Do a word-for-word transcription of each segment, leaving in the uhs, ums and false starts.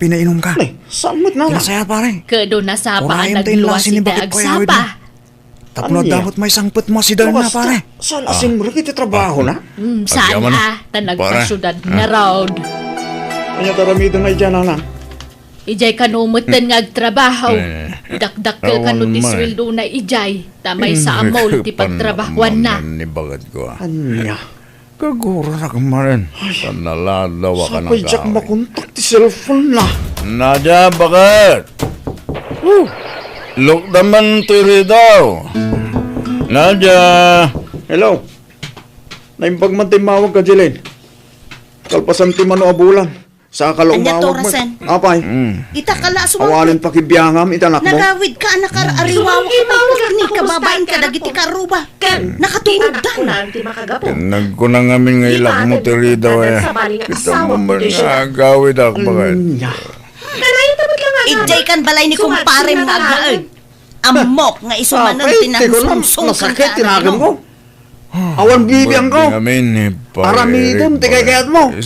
pinainumka. Ay, saan met nana? Ti nasayaat, pare. Ket no nasapa a nagluas iti agsapa. Tapno adda met maisangpetmo a sider na, pare. Saan a simrek iti trabahona? Mm, saan a, ta nagpasiudad ngarud. Ania ti aramidna idiay, nanang? Idiay kano metten nga agtrabaho. Dakdakkel kano ti sueldona idiay, ta maysa a mall ti pagtrabahoanna. Ni bagad ko, ah. Ania? Kagurarak manen, ta naladaw a kanagawid. Saan pay diak makontak ti cellphone na? Nadia, bakit? Lukda man ti ridaw. Nadia! Hello. Naimbag man ti immawag ka, Jeline. Kalpasan ti mano a bulan. Saka la umawag met. Ania, Torasen? Apay. Ita ka la a sumangpet. Awanen pakibiangam iti anakmo. Nagawidka a nakar-ariwawak ket ni kababain kadagiti karruba. Ken nakaturoddan. Ti nagkuna ngamin nga ilakmo ti ridaw, eh. Kita mo man nga agawidak, bakit? Idiay kan balay ni kumparem nga agnaed. Ammok nga isu manen ti nangsungsong kenka. Nasakit ti naganmo. Awan bibiangko. Aramidem ti kaykayatmo.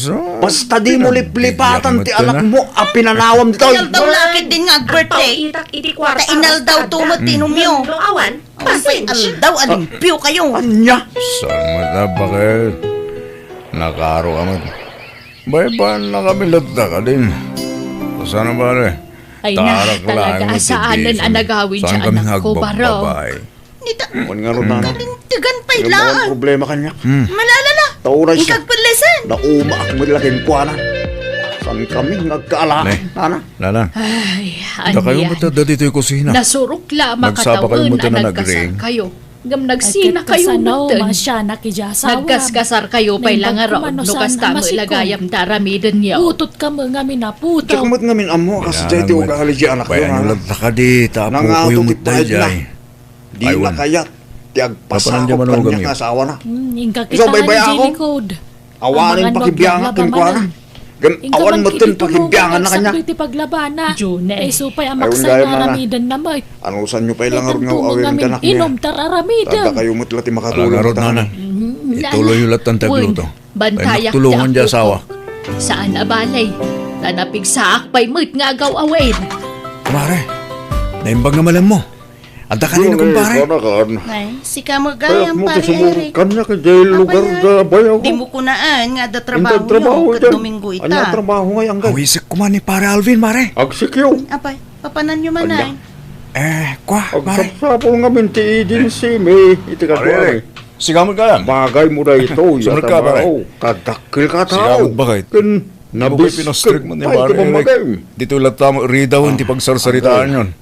Basta dimo liplipatan ti anakmo a pinanawam ditoy. Aldaw la ketdin nga ag-birthday. Ta inaldaw to met ti inumyo. Awan pay aldaw a limpio kayo. Ania? Saan met a, bakit? Nakaro ka met. Baybay, nakamilatta ka din. Saan a bale? Ay na, talaga a saanen a nagawid ti anakko, Baro. Nita, kalintegan pay laeng. Problema kaniak. Malala la. Tauraysa. Ikagpellesen. Naumaak met la kenkuana. Saan kami nga agkaalaan, nana? Nana. Ay, ania. Dakayo met adda ditoy kusina. Nasurok la a makatawen a nagkasarkayo. Ngem nagsinakayo metten. Nagkaskasarkayo pay la ngarud no kasta met la gayam ti aramidenyo. Utot kamo ngamin a putaw. Diak met ngamin ammo a kasdiay ti ugali ti anakyo, nanang. Nangato ti paayna. Dina kayat ti agpasakop kaniak nga asawana. Hmm, inka kitaen, Jelicode. Awanen pakibiangak kenkuana. Ngem awan metten pakibianganna kaniak. Isu pay a maksa nga aramidenna met. Anusanyo pay la ngarud nga aw-awem ti anakmi? Inom ta aramidem. Dakayo met la ti makatulong. Ala ngarud, nanang. Ituloyyo latta ti agluto. Bantayak ti apok. Saan a bale, ta napigsaak pay met nga agaw-awem. Kumare, naimbag nga malemmo. Adda kanay, kumpare? Ay, sika met gayam, Pare Eric. Kaniak idiay lugar da bayaw. Dimo kunaan nga adda trabaho ket Domingo ita. Ania trabaho ngay, Angga? Awisek koma ni Pare Alvin, mare. Agsikyo. Apay, papananyo man ay? Eh, kua, mare. Agsapsapul ngamin ti agency mi iti kaduami. Sika met gayam. Bagaymo daytoy a trabaho. Kadakkel ka a tao. Ken nabisket pay ti pamagayam. Ditoy latta met ridawen ti pagsarsaritaanyon.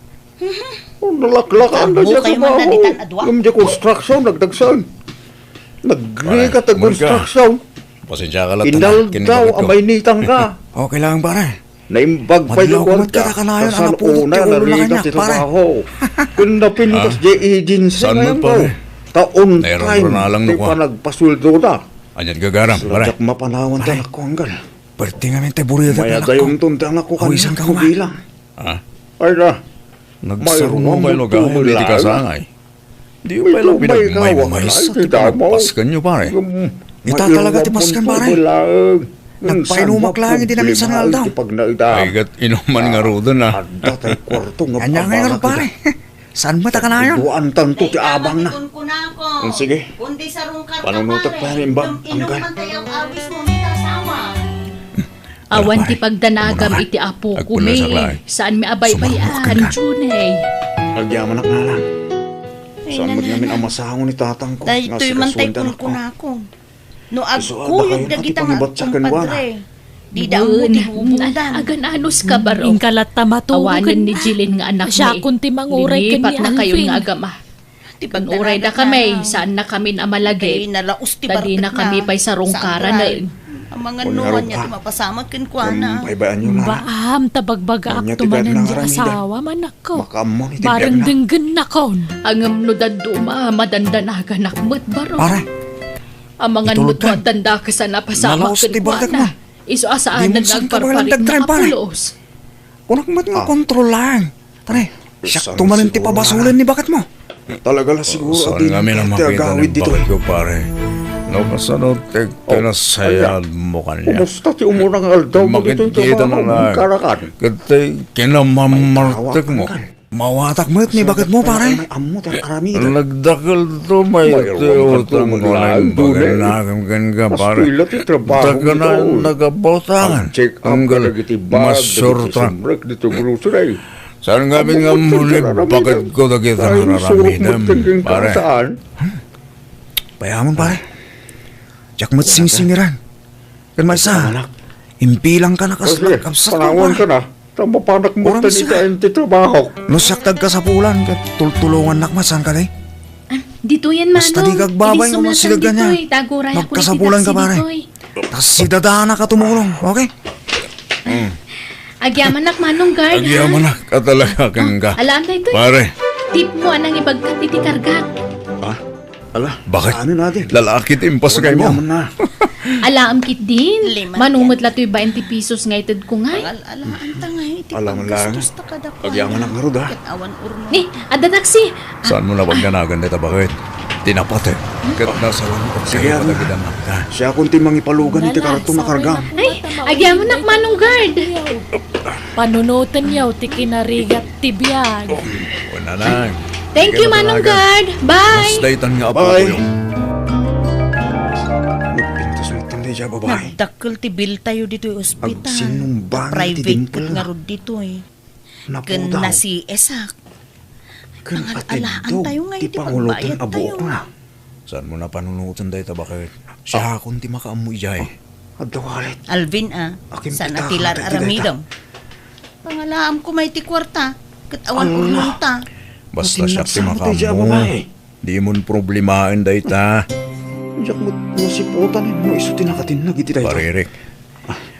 O, nalaklakan na diay trabaho. Ngem diay construction, nagdagsen. Nagrigat a construction. Pasensya ka latta. Inaldaw a mainitan ka. Okay lang, pare. Naimbag pay ti kuarta. Kasano unay a narigat ti trabaho. Ken napintas diay agency nga yan, pare. Ta on time ti panagpasueldona. Aniat gagaram, pare? Sadiak mapanawan ti anakko, Angga. Perte ngamin ti burida ti anakko. Mayadayonton ti anakko kaniak. Awisanka koma. Ay na. Nagsaruno kayo no gayon iti kasangay. Diyo pay la pinagmaymaysa ti panagpaskenyo, pare. Ita talaga ti pasken, pare. Nagpainumak laeng iti naminsan nga aldaw. Ay, ket inuman ngaruden a. Ania ngay ngarud, pare? Saan met a kanayon? Duantanto ti abangna. Sige. Panunotek pay, Angga. Awan ti pagdanagam iti apokon. Saanmi a baybay-an, Junay. Agyamanak, nanang. Saan met ngamin a masango ni tatangko nga asikasuenda ti anakko. No agkuyog dagita nga agkumpadre, dida ammo ti bubongdan. Agan-anos ka, baro. Inka latta matubo. Awanen ni Jeline nga anakmi. Siakon ti manguray ken ni Alvin. Linipat na kayo nga agama. Ti pagdanagan na, saan na kami a malagip. Kay nalaos ti bartekna. Ta dina kami pay sarungkaranen. Amangan no ania ti mapasamak kenkuana. Baam ta bagbagaak ti manen nga asawa, manakko. Bareng denggennakon. Ngem no dadduma, madandanaganak met, baro. Pare. Amangan met no addan dakes a napasamak kenkuana. Isu a saanen nga agparparit nga apulos. Kunak met nga kontrol laeng. Tara, siakto manen ti pabasolen ni baketmo. Talaga la siguro a dina ti agawid ditoy. Pare. No kasano ti kinasayadmo kaniak? Kumusta ti umuna nga aldaw mo ditoy trabaho? Karakan. Ket ti kinamamartekmo. Mawatak met ni baketmo, pare. Nagdakelto pay ti utangko nga imbaganakem kenka, pare. Dakanayon nagabautangan. Unggal, masurta. Saan ngamin nga ammo ni baketko dagita nga aramidem, pare? Payamon, pare. Diak met singsingiran. Ken maysa, imbilangka na kas nagkabsat, pare. Ta mapanak met ita iti trabahok. No siak ti agkasapulan, ket tultulongannak met, saan kadi? Ah, ditoyen, Manong. Basta dika agbabay nga no asideg kaniak. Nagkasapulanka, pare. Ta sidadanak a tumulong, okay? Agyamanak, Manong Guard, ha? Agyamanak a talaga kenka. Alaem daytoy. Pare. Tipmo a nangibagkat iti kargak. Ha? Ala, bakit? Lalaki ti impas kaymo. Alaem ketdin. Mano met la toy bainte pesos nga itedko ngay? Alam lang. Agyamanak ngarud, ha? Ni, adda taksi. Saanmo a pagdanagan dayta baket? Ti napateg. Ket nasawan. Sige, dagita. Siakon ti mangipalugan iti karton a karga. Ay, agyamanak, Manong Guard. Panunotenyo ti kinarigat ti biag. Thank you, Manong Guard. Bye. Bye. Nagpintas met ti babae. Nagdakkel ti bill tayo ditoy ospital. Private ket ngarud ditoy. Ken nasiisak. Ken ateddok ti panguloten a buokna. Saanmo a panunoten dayta baket? Siakon ti makaammo idiay. Adda wallet. Alvin, a, saan a ti la aramidem? Pangalaamko may ti kuarta, ket awan urnongta. Basta siak ti makaammo. Dimon problemaen dayta. Diak met masiputan no isu ti nakatinnag iti dayta. Pare Eric,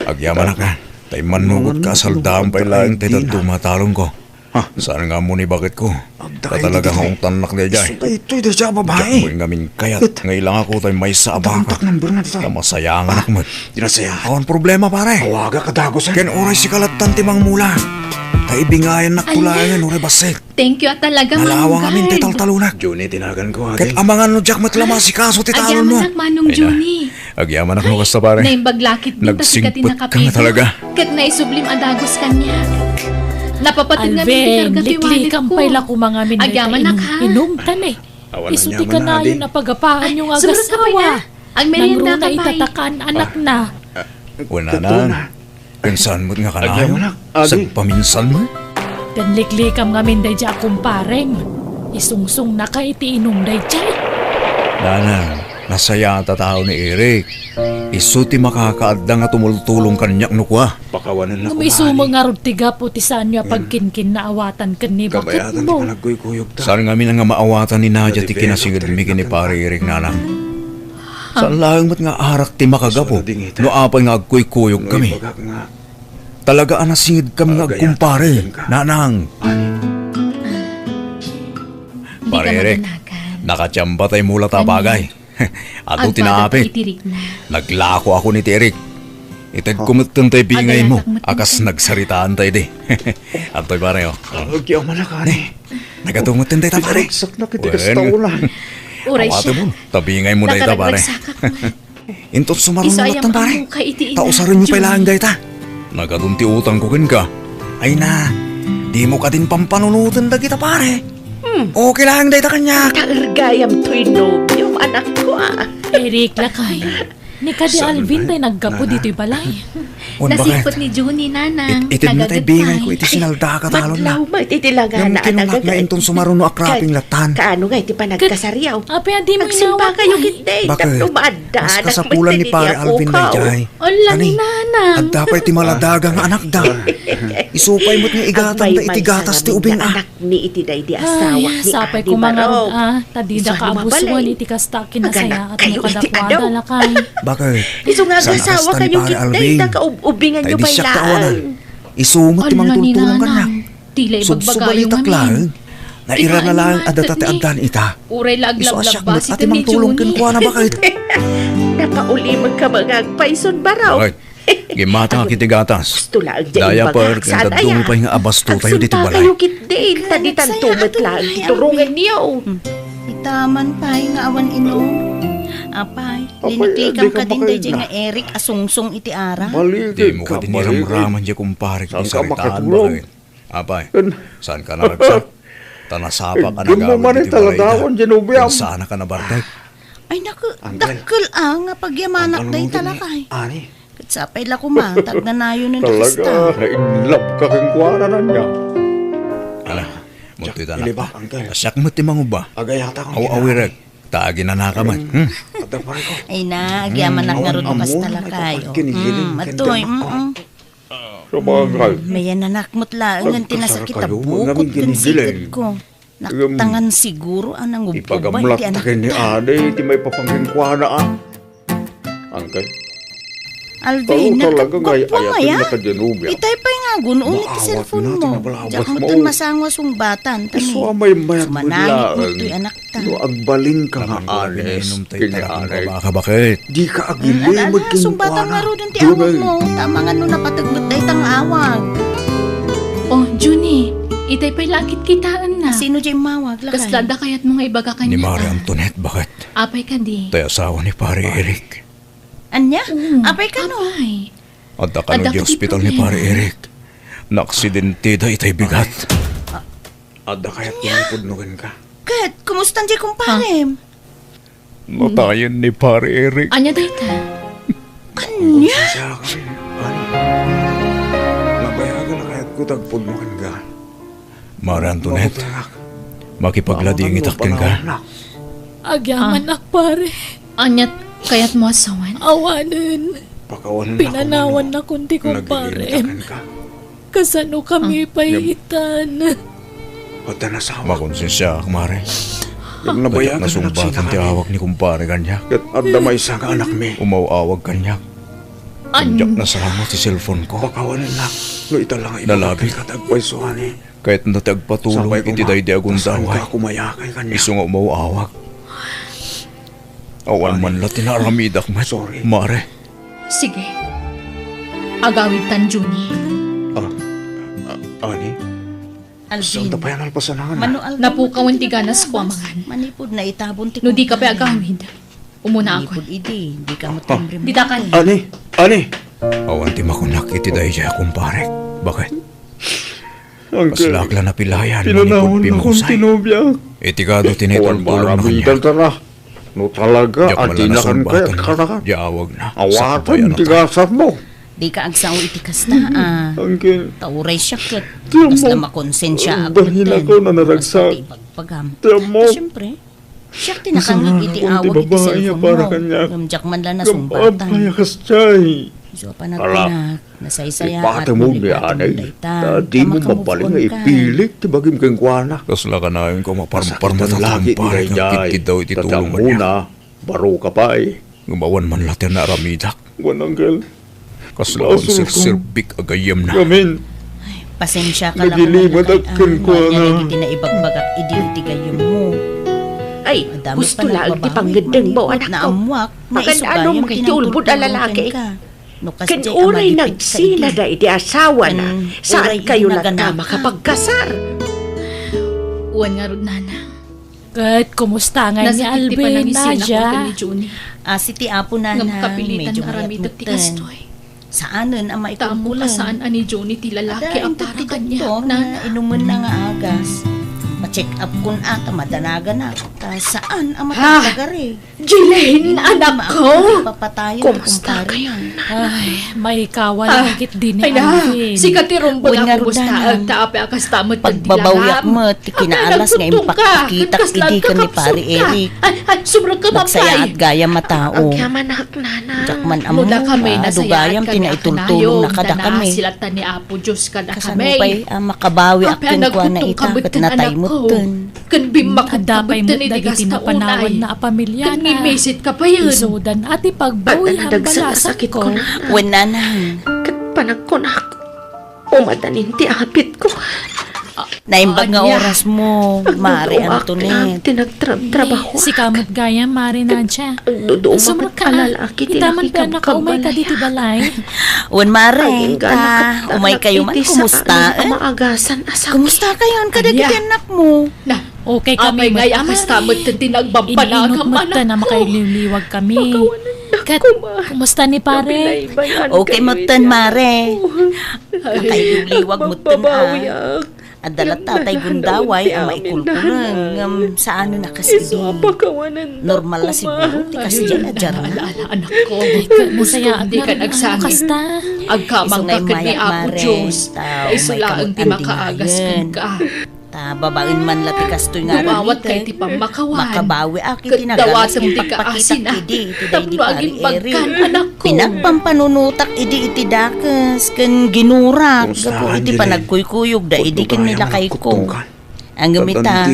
agyamanak a. Ta immannugotka a saldaem pay laeng ti dadduma a talongko. Ha? Saan nga ammo ni baketko. Adda ta talaga nga ungtannak daydiay. Isu daytoy daydiay a babai. Diak met ngamin kayat nga ilangako tay maysa a baka. Contact number na dita. Ta masayanganak met. Di nasaya. Awan problema, pare. Awagak a dagus, eh. Ken uray sika lattan ti mangmula. Ta ibingayannakto laengen uray bassit. Thank you a talaga, Manong Guard. Nalawang amin ti taltalonak. Junie, tinaganko, agi. Ket amangan no diak met la maasikaso ti talonmo. Agyamanak, Manong Junie. Agyamanak no kasta, pare. Naimbag la ketdin ta sika ti nakapigsa. Nagsingpet ka nga talaga. Ket naisublim a dagus kaniak. Napapateg ngamin ti karga ti walletko. Alvin, liklikam pay la koma ngamin dayta inum-inum, tan, eh. Isu ti kanayon a pagapaanyo nga agasawa. Agmerienda ka pay. Nangruna ita ta kaan anakna. Wen, Nanang. Ken saan met nga kanayon? Sagpaminsan met. Ken liklikam ngamin daydiay a kumparem. Isungsungnaka iti inum daydiay. Nanang, nasayaat a tao ni Eric. Isu ti makakaadda nga tumultulong kaniak no kua. Ngem isu met ngarud ti gapu ti saanyo a pagkinkinnaawatan ken ni baketmo. Saan ngamin nga maawatan ni Nadia ti kinasingedmi ken ni Pare Eric, Nanang. Saan laeng met nga arak ti makagapu no apay nga agkuykuyogkami. Talaga a nasingedkami nga agkumpare, Nanang. Pare Eric, nakatiamba tay mula ta bagay. Adu ti naapit. Naglakoakon iti Eric. Itedko metten tay bingaymo a kas nagsaritaanta idi. Adtoy, pare, o. Agyamanak, ani. Nagadu metten dayta, pare. Wen. Uray siya. Awatemon, ta bingaymo dayta, pare. Inton sumaruno lattan, pare. Ta usarenyo pay laeng dayta. Nagadun ti utangko kenka. Ay na, dimo kadin pampanunoten dagita, pare. Hmm. Okay laeng dayta kaniak. Ta ergayam toy nobiom, anakko, a. Eric, lakay. Ni kadi Alvin tay naggapu ditoy balay. Nasiput ni Junie, Nanang. It-, itedmo tay bingayko iti sinaldaka talonna. Madlaw met iti langana a nagagay. Ngem kinunana nga inton sumaruno a cropping lattan. Kaano nga iti panagkasariaw? Apay a dimo inawat, kayo ketdi. Bakit? Tapno maaddanak met iti apokaw. Mas kasapulan ni Pare Alvin daydiay. Ala ni Nanang. Adda pay ti maladaga nga anakda. Isu pay met nga igatanda iti gatas ti ubing, a. Ni iti daydi asawak ni Adi Barok. Sapay koma ngarud, a, ta didaka abusoen iti kasta a kinasayaatmo kadakuada, lakay. Bakit? Isu nga agasawa kayo ketdi, ta kaub-ubinganyo pay laeng. Isu met ti mangtultulong kaniak. Subsubalitak laeng. Nairana laeng a data ti addaan ita. Uray la aglablabas iti ni Junie. Isu a siak met a ti mangtulong kenkuana, bakit? Nakaulimekka met nga agpayson, Barok. Bakit? Gimmatangak iti gatas. Diaper ken dadduma pay nga abastutayo ditoy balay. Agsunta kayo ketdi, ta ditanto met laeng ti turongenyo. Hmm. Ita man pay nga awan inum. Apay, liniklikam kadin daydiay nga Eric a sungsong iti ara. Dimo kadin iramraman diay kumparek ti saritaen, bakit? Apay, saanka naragsak? Ta nasapak a nagawid iti balay da. Ken saanka nabartek. Ay, naku, dakkel a nga pagyamanak dayta, lakay. Ket sapay la koma ta agnanayonen a kasta. Talaga, na-in love ka kenkuana, ania? Ala, muntoy ta, anak. Siak met ti mangubba. Aw-awirek, ta aginanaka met. Hmm. Ay na, agyamanak ngarud no kasta, lakay. Hmm, adtoy, mm. Sabagay. Mayananak met laengen ti nasakit a bukod ken siketko. Naktangan siguro a nangubkubba iti anakta. Ipagamlatta ken ni Adi ti maipapan kenkuana, a. Angkay. Alvin, nagkagupkop mo aya? Itay pay nga agun-on iti cellphone mo. Diak metten masango a sungbatan, ta ni. Isu a maymayat met laeng. Sumanangit mo toy anak. No agbalinka nga anes ken ni Anek, dika agilimed kenkuana. Ala, ala, sungbatan ngaruden ti awagmo, ta amangan no napateg met dayta nga awag. Oh, Junie, itay pay la a kitkitaenna. Sino diay immawag, lakay? Kasla adda kayatmo nga ibaga kaniak? Ni Mare Antoinette, bakit? Apay kadi? Tay asawa ni Pare Eric. Ania? Mm. Apay kano? Apay. Adda kano diay ospital ni Pare Eric? Naaksidenteda itay bigat. Adda kayat ti mangipudno kenka? Ket, kumusta diay kumparem? Natayen ni Pare Eric. Ania dayta? Ania? Konsensya ka, ani? Nabayagen a kayatko ti agpudno kenka. Mare Antoinette, makipagladingitak kenka. Agyamanak, pare. Ania kayatmo a sawen? Awanen. Pinanawannakon ti kumparem. Kasano kami pay itan? Makonsensiaak, Mare. Nabayag. Kadiak nasungbatan ti awag ni kumpare kaniak. Ket adda maysa nga anakmi. Umaw-awag kaniak. Ania? Diak nasanga ti cellphone ko. Pakawanennak no ita la nga ibagak kenka ti agpayso, honey. Kayatna ti agpatulong iti daydi a gundaway. Isu nga umaw-awag. Awan man la ti naaramidak met, Mare. Sige. Agawidtan, Junie. Ah, ah, honey? Alvin. Saan ta pay a nalpasan, honey? Napukawen ti ganasko a mangan. Manipud naitabon ti kumpare. No dika pay agawid, umuna ako. Manipud idi, dika met timbre. Ditakan. Honey, honey. Awan ti makunak iti daydiay a kumparek. Bakit? Uncle, kasla ak la napilayan, pinanawan manipud nakon ti nobiak. Iti kado ti naitultulongna kaniak. No talaga a dina kenka agkanakan, awatem ti gasatmo. Dika agsao iti kasta a. Uncle, ta uray siak ket kasla makonsensiaak metten. Bahinakon a naragsak. Basta ti ibagbagam. Ti ammok. Siyempre, siak ti nakangngeg iti awag iti cellphone mo. Ngem diak man la nasungbatan. Isu a panagkunak, nasaysayaat no lipatem dayta. Ta dimo mabalin nga ipilit ti bagim kenkuana. Kasla kanayon ko maparparmata ti kumpare nga agkidkiddaw iti tulong kaniak. Baro ka pay. Ngem awan man la ti naaramidak. Wen, Uncle. Kasla unserserbik a gayyemna. Amen. Ay, pasensiaka la. Nagilimedak kenkuana. Ania dagiti naibagbagak idi iti gayyemmo? Ay, husto laeng ti pangngeddengmo, anakko. Naammoak nga isu gayam ti nangtultulong kenka. Ken uray nagsinada iti asawana, saan kayo latta makapagkasar. Wen ngarud, Nana. Ket kumusta ngay ni Alvin, Nadia? Asi ti Apo, Nana, medyo mayat metten. Saanen a maikulkulen. Saan a ni Johnny ti lalaki a para kaniak, Nana. Inumenna nga agas. Pa-check up kon a ta madanaganak. Ta saan a matagtagari. Jeline, anakko! Kumusta kayo, Nana? Ay, maikawa la ketdin ni Alvin. Sika ti rumbeng a kumustaek ta apay a kasta met ti lalaki. Pagbabawiak met ti kinaalas nga impakpakitak idi ken ni Pari Eric. Ay, ay, sumrek ka, Pampay. Nagsayaat gayam a tao. Agyamanak, Nana. Diak man ammo, adu gayam ti naitultulongna kadakami. Kasano pay a makabawiak kenkuana ita ket natay metten. Ken bimmakot ka metten idi kasta unay. Ken mimisit ka payen. Isudan a ti pagbawi a balasangko. Wen, Nanang. Ket panagkunak, umadanin ti apitko. Naimbag nga orasmo, Mare Antoinette. Ti nagtrabtrabaho. Sika met gayam, Mare Nadia. Sumrek ka, ita man ti anak, umay ka ditoy balay. Wen, Mare, ta umay kayo man, kumusta? Kumusta kayo kadagiti annakmo? Okay kami met, Mare. Apay ngay a kasta met ti nagbabbanagam, anak? Iniinot met a makailiwliwag kami. Ket kumusta ni Pare? Okay metten, Mare. Makailiwliwag metten a. Adda latta tay gundaway a maikulkulen, ngem saanen a kas idi. Normal la siguro ti kasdiay a diarna. Ala, ala, anakko. Ket nasayaat na rin, ano, kasta. Agkamangka ken ni Apo Dios. Ta isu laeng ti makaagas kenka. Ta babaen man la ti kastoy nga aramidek, makabawiak iti nagalas nga impakpakitak idi iti daydi Pari Eric. Pinagpampanunotak idi iti dakes ken ginurak gapu iti panagkuykuyogda idi ken ni lakayko. Ngem ita,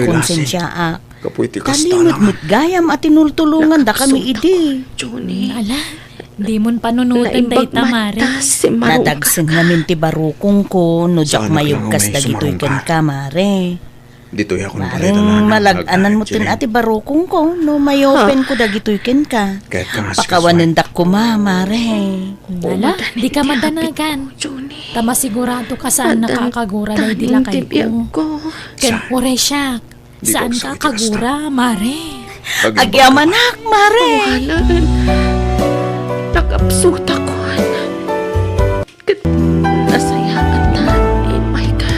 konsensiaak. Gapu iti kasta, Nana. Talimod met gayam a tinultulongandakami idi. Ala, dimon panunoten dayta, Mare. Nadagsen ngamin ti barukongko no diak mayegkas dagitoy kenka, Mare. Ditoy ako. Bareng malag-anan metten a ti barukongko no mayopenko dagitoy kenka. Pakawanendak koma, Mare. Ala, dika madanagan. Ta masiguradoka a saanka a kagura daydi lakayko. Ken uray siak. Saanka a kagura, Mare. Agyamanak, Mare. Nakapsutakon. Ket nasayaat ta imayka.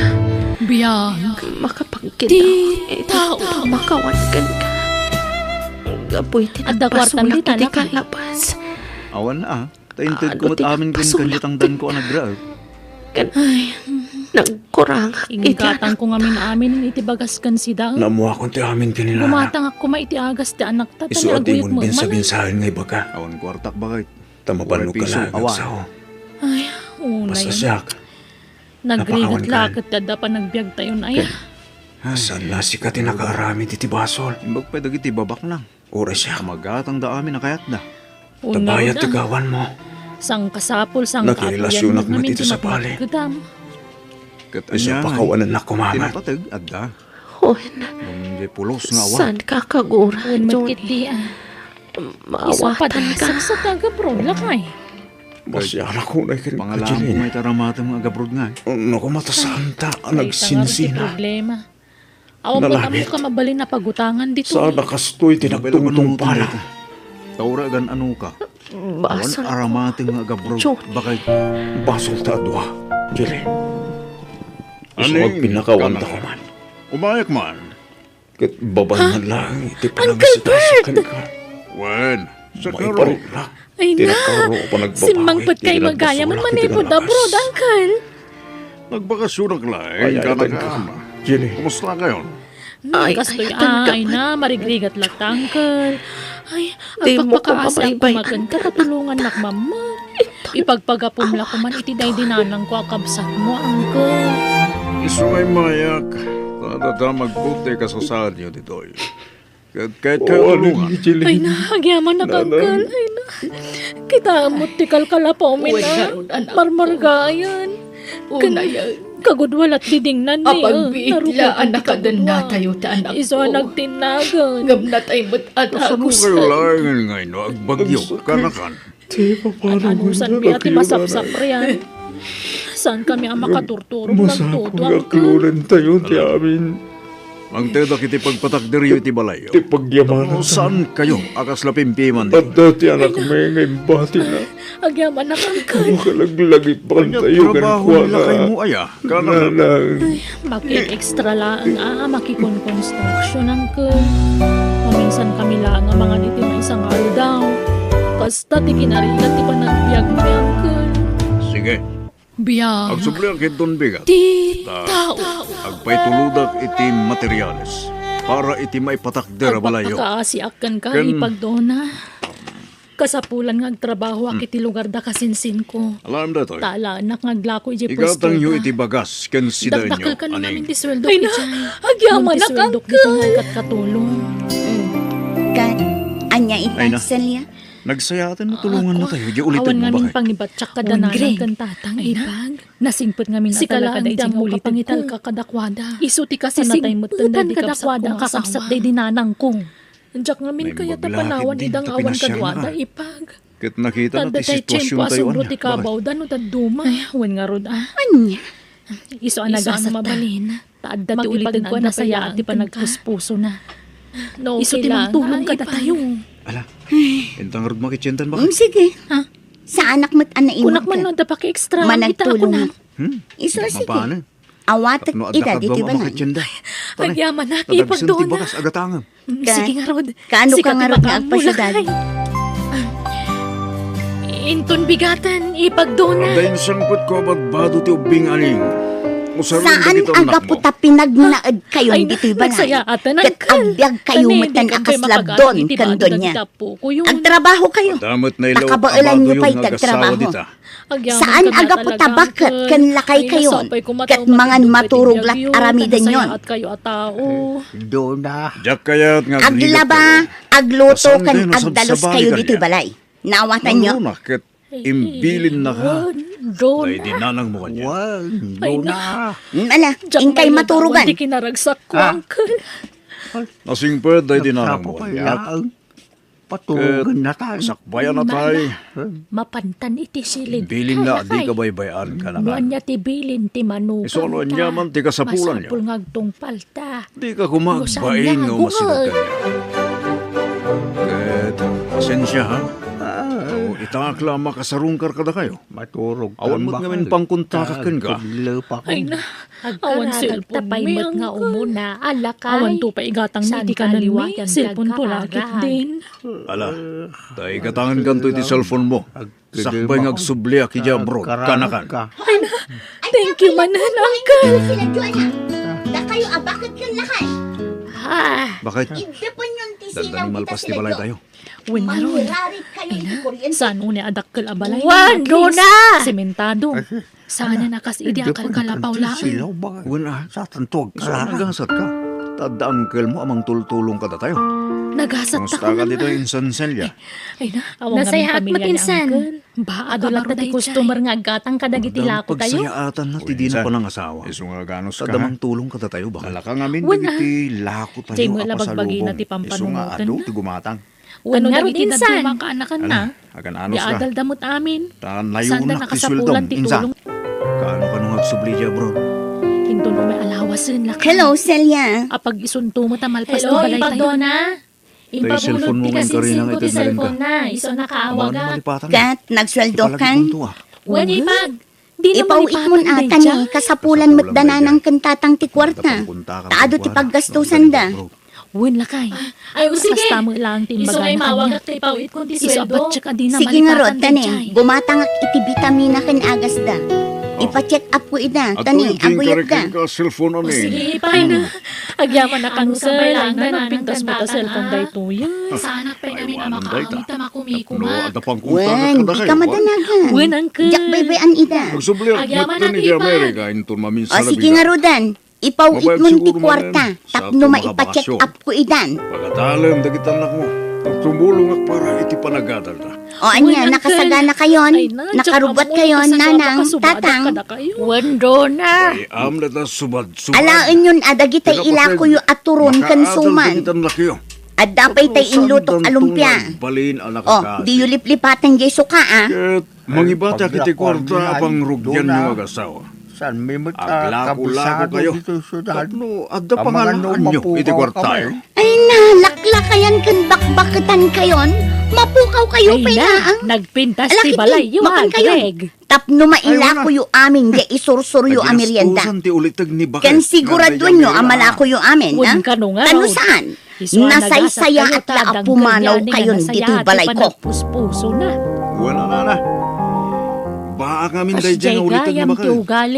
Biag. Makapagkita iti tao a makawan kenka. Gapu iti nagpasulak iti kalabas. Awan a. Ta inted ko met amin ken kaniatangdanko a nagraep. Ken nagkurangak iti anakta. Inggatangko ngamin amin iti bagas ken sida. Naammoakon ti amin ken ni Nana. Gumatangak koma iti agas ti anakta, ta ni aguyod met man. Isu a dimon binsa-binsaen nga ibaga. Awan kuartak, baket. Ta mapanno ka laeng agsao. Ay, unay. Basta siak, napakawan ka. Nagrigat la ket ti adda panagbiagtayon, aya. Saan la sika ti nakaaramid iti basol? Imbag pay dagiti babaknang. Uray siak. Magatangda amin a kayatda. Una, Tabayat una. Ti gawanmo. Sangkasapul, sangkaapuyan Nakirelasyonak met iti sabali. Ket Isu ania pakawanennak koma met. Ti napateg, adda. Wen. Ngem di pulos nga awan. Saan ka kagura, Wen met Johnny? Ketdi, ah. Isu Maawatan ka. Padasak sa taga-abroad, lakay. Basianak unay ken Pangalaam Angeline. Ko nga iti aramatem nga agabrod nga, eh. No, koma ta saan ta a Ay, tanga iti nagsinsina. Problema. Awan met Nalabit. Ammo ka mabalin a pagutangan ditoy. Saan a kastoy ti Mabalin nagtungtungpal? Ano dayta? Tauragan ano ka? Awan Basol ko. Aramatem nga agabrod. Johnny. Bakay. Basol ta a dua, Jilin. Isu Aning, agpinakawan ta kanan. Kuman. Umayak man. Ket babay man lang iti Uncle panangisita Bert! Kenka. Wen, sa Maiparit karo. Lang. Ay na, simmangpet kay magayam manipud abroad, Uncle. Nagbakasyonak laeng, ay, ay, kanakam. Jenny. Kumusta kayon? Hmm, ay, kastoy ay, ay, ay na, marigrigat latta, Uncle. Ay, agpakpakaasi ak kumaken, katatulongannak mamman. Ipagpagapom la kuman iti daydi nanangko a kabsatmo, Uncle. Isu nga immayak, ta adda magbuti kasasaadyo ditoy. Ket, ket, ket, tulungan. Ay na, agyamanak, Uncle. Ay na. Kitaem met ti kalkalapawmi na. Marmargayan. Ken kagudua la ti dingnanmi, eh. Apagbiit la a nakadenna tayo ti anakko. Isu a nagtinnagan. Ngem natay met a nagusto. Kasano kayo laengen nga ino agbagyo, kanakan? Ti papano anusanmi a ti masapsaprian? Saan kami a makaturturog, masapul a nagtutuak, klonen tayo ti amin. Mangtedak iti pagpatakderyo iti balayyo. Ti pagyamanan. Tapno saan kayo a kasla pimpiman. Adda ti anakmi nga imbatina. Agyamanak, Uncle. Makalaglagipan tayo kenkuana. Trabaho nila kay mo aya. Nanang. Ay, makit-extra laeng a makikonkonstruction, Uncle. Maminsan kami laeng a mangan iti maysa nga aldaw. Kasta ti kinarigat ti panagbiagmi, Uncle. Sige. Biag. Agsubliak ket don bigat. Ti tao. Agpaitulodak iti materiales para iti maipatakder a balayyo. Agpakpakaasiak kenka, ken ipagdona. Kasapulan nga agtrabahoak iti lugar da kasinsinko. Alam datoy. Ta alaennak nga aglako idiay puestoda. Igatangyo iti bagas ken sidaenyo. Dakdakel ken amin ti sueldo. Ay na, agyamanak, Uncle. Ket ania ita, Celia? Nagsayaat no tulongan na tayo. Di ulit mo, ngamin bakit? Pangibatiak kada nanang ken tatang, ipag. Nasingpet ngamin a talaga daydi nga ulitek ko. Isu ti kasisingpetan kadakuada kakabsat daydi nanangko. Diak ngamin kayat a panawan ida nga awan kaduada, ipag. Ket nakita na ti sitwasyon tayo, ania? Bakit? Ti kabawda no dadduma. Ay, wen ngarud, ah. Ania? Isu a nagasat mabalin. Ta adda ti ulitek ko a nasayaat ti panagpuspusona. Isu ti mangtulong kadatayo. Ala, inta ngarud makitiendan, bakit? Mm, sige. Ha? Saanak met a naimeg. Kunak man no adda paki-extra. Managtulong. Isu, sige. Awatek ida ditoy balay. Agyamanak, ipagdona. Sige ngarud. Kaano ka ngarud nga agpasyudad? Inton bigaten, ipagdona. Daydi sangpet ko a badbado ti ubbing aning. Saan a gapu ta pinagnaed kayon ditoy balay. Ket agbiag kayo metten a kasla don ken donia. Agtrabaho kayo. Pakabaelanyo pay ti agtrabaho. Saan a gapu ta baket ken lakay kayon, ket mangan maturog la ti aramidenyon. Dona. Diak kayat nga agrigat kayo. Aglaba, agluto, ken agdalos kayo ditoy balay. Naawatanyo? Naluna ket imbilin na ka. Daydi nanang mo kanya. Wen, Dona. Ala, inkay maturogan. Nasingpet daydi nanang mo kanya. Patulogen na tayo. Sakbayan na tayo. Mapantan iti silid. Bilin na, di ka baybay-an, kanakan. No ania ti bilin ti manugang ta, ania man ti kasapulan niya? Masapul nga agtungpal ta. Di ka koma agbain nga umasideg kaniak. Ket, pasensia, ha? Itaak la a makasarungkar kadakayo. Awan met ngamin pangkontakak kenka. Ay na, awan cellphone met nga umuna, alakay. Awan to pay igatang iti kanenmi, cellphone to lakit din. Ala, ta igatangenkanto iti cellphone mo. Sakbay nga agsubliak idiay abroad, kanakan. Ay na, thank you manen, uncle. Dakayo a baket ken lakay. Bakit? Iddapenyon ti Dandani malpas ti balaytayo. Wen ngarud. Ina, saan unay a dakkel a balay? Wen, Dona! Sementado. Saan a kas idi a kalkalapaw laeng. Wen, a, saan to agkalapaw? Nagasat ka. Ta adda angkelmo a mangtultulong kadatayo. Nagasat ta. Kumusta ka ditoy, Insan Celia? Ay na, awan. Nasayaat met, Insan. Ba, adu latta ti customer nga aggatang kadagiti lakotayo? Pagsayaatan na ti dina panangasawa. Isu nga ganus ka, ha? Adda mangtulong kadatayo, bakit? Alaka ngamin dagiti lakotayo a pasalubong. Diay met la bagbagina ti pampanunotna. Isu nga adu ti gumatang. Wen ngarud, Insan. Makaanakan na. Agan-anos ka. Di adal damot amin. Ta nayunak ti sueldom, Insan. Kaano, kaano nga agsubli diay abroad? Inton umay alawasen, laka. Hello, Celia. Apag-isunto met a malpas ti balaytayo. Hello, Ipag Dona. Tay cellphone mo ngayon, Karina, nga itedna kenka. Isu a nakaawagak. Ket, nagsueldokan? Wen, Ipag. Ipaw-itmon ata ni, kasapulan met da nanang ken tatang ti kuarta. Ta adu ti paggastusanda. Wen, lakay. Ay, o, sige. Kasta met laeng ti imbagana kaniak. Isu a patchek a dina malipatan daydiay. Sige ngarud, tani, gumatangak iti bitamina ken agasda. Ipa-check up ko ida, tani, aguyakda. O, sige, Ipag. Agyaman a kanusel, ay na, nagpintas met a cellphone daytoy. Saanak pay ngamin a makaawid ta makumikuma. Wen, dika madanagan. Wen, angkel. Diak baybay-an ida. Agsubliak met ken ni America inton maminsan a bigat. O, sige ngaruden, ipaw-itmon ti kuarta tapno maipa-check up ko idan. Pagatalem dagiti annakmo. Tumulongak para iti panagadalda. O, ania, nakasaganakayon? Nakarubbuatkayon, nanang, tatang? Wen, Dona. Alaenyon a dagitay ilakoyo a turon ken suman. Adda pay tay inlutok a lumpia. O, diyo liplipatan diay suka, a. Ket mangibatiak iti kuarta a pangrugianyo nga agasawa. Aglako-lako kayo tapno adda pangalanyo iti kuartayo. Ay, nalaklakayan ken bakbaketankayon. Mapukaw kayo pay laeng. Nagpintas ti balayyo, a, Greg. Tapno mailakoyo amin diay isursuryo a merienda. Ken siguraduenyo a malakoyo amin, a? Tano saan? Nasaysayaat la a pumanawkayon ditoy balayko. Wen, nana. Baak ngamin daydiay nga uliteg ni baket. Ket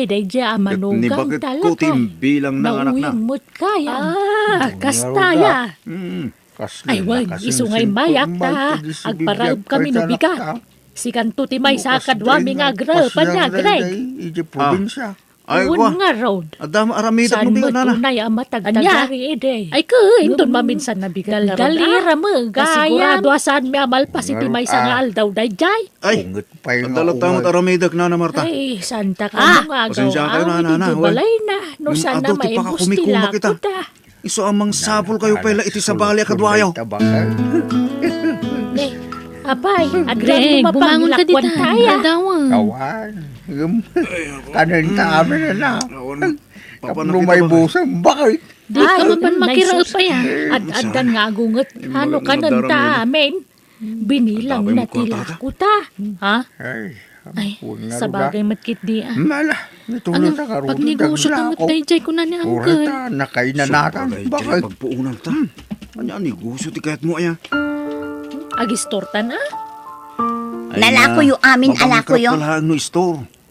ni baketko ti imbilangna nga anakna. Nauyong met gayam. A, kasta ya. Ay, wen, isu nga immayak ta agparaebkami no bigat. Sikanto ti maysa kaduami nga agraepan, a, Greg. Wen ngarud. Adda met aramidek no bigat, nana. Saan met unay a matagtagari idi? Ay, ket inton maminsan a bigat ngarud, a. Daldalira met gayam. Kasigurado a saanmi a malpas iti maysa nga aldaw daydiay. Ay, adda latta met aramidek, Nana Marta. Ay, saantak a dumagaw, a, iti balayna no saan a maibus ti lakota. Isu a mangsapulkayo pay la iti sabali a kaduayo. Apay, adda met panglakuan tayo. Awan. Kanenta amin, anak. Tapno maibusan, bakit? Dika mapan makiraep aya. Ad-addan nga agunget. Ano kanenta amin? Binilangna ti lakota. Ha? Ay, sabagay met ketdi, a. Pagnegosyo ta met daydiay, kuna ni Uncle. Nakainanakan. Bakit? Pagpuonanta. Ania a negosyo ti kayatmo aya? Agistortan, a? Nalakoyo amin a lakoyo.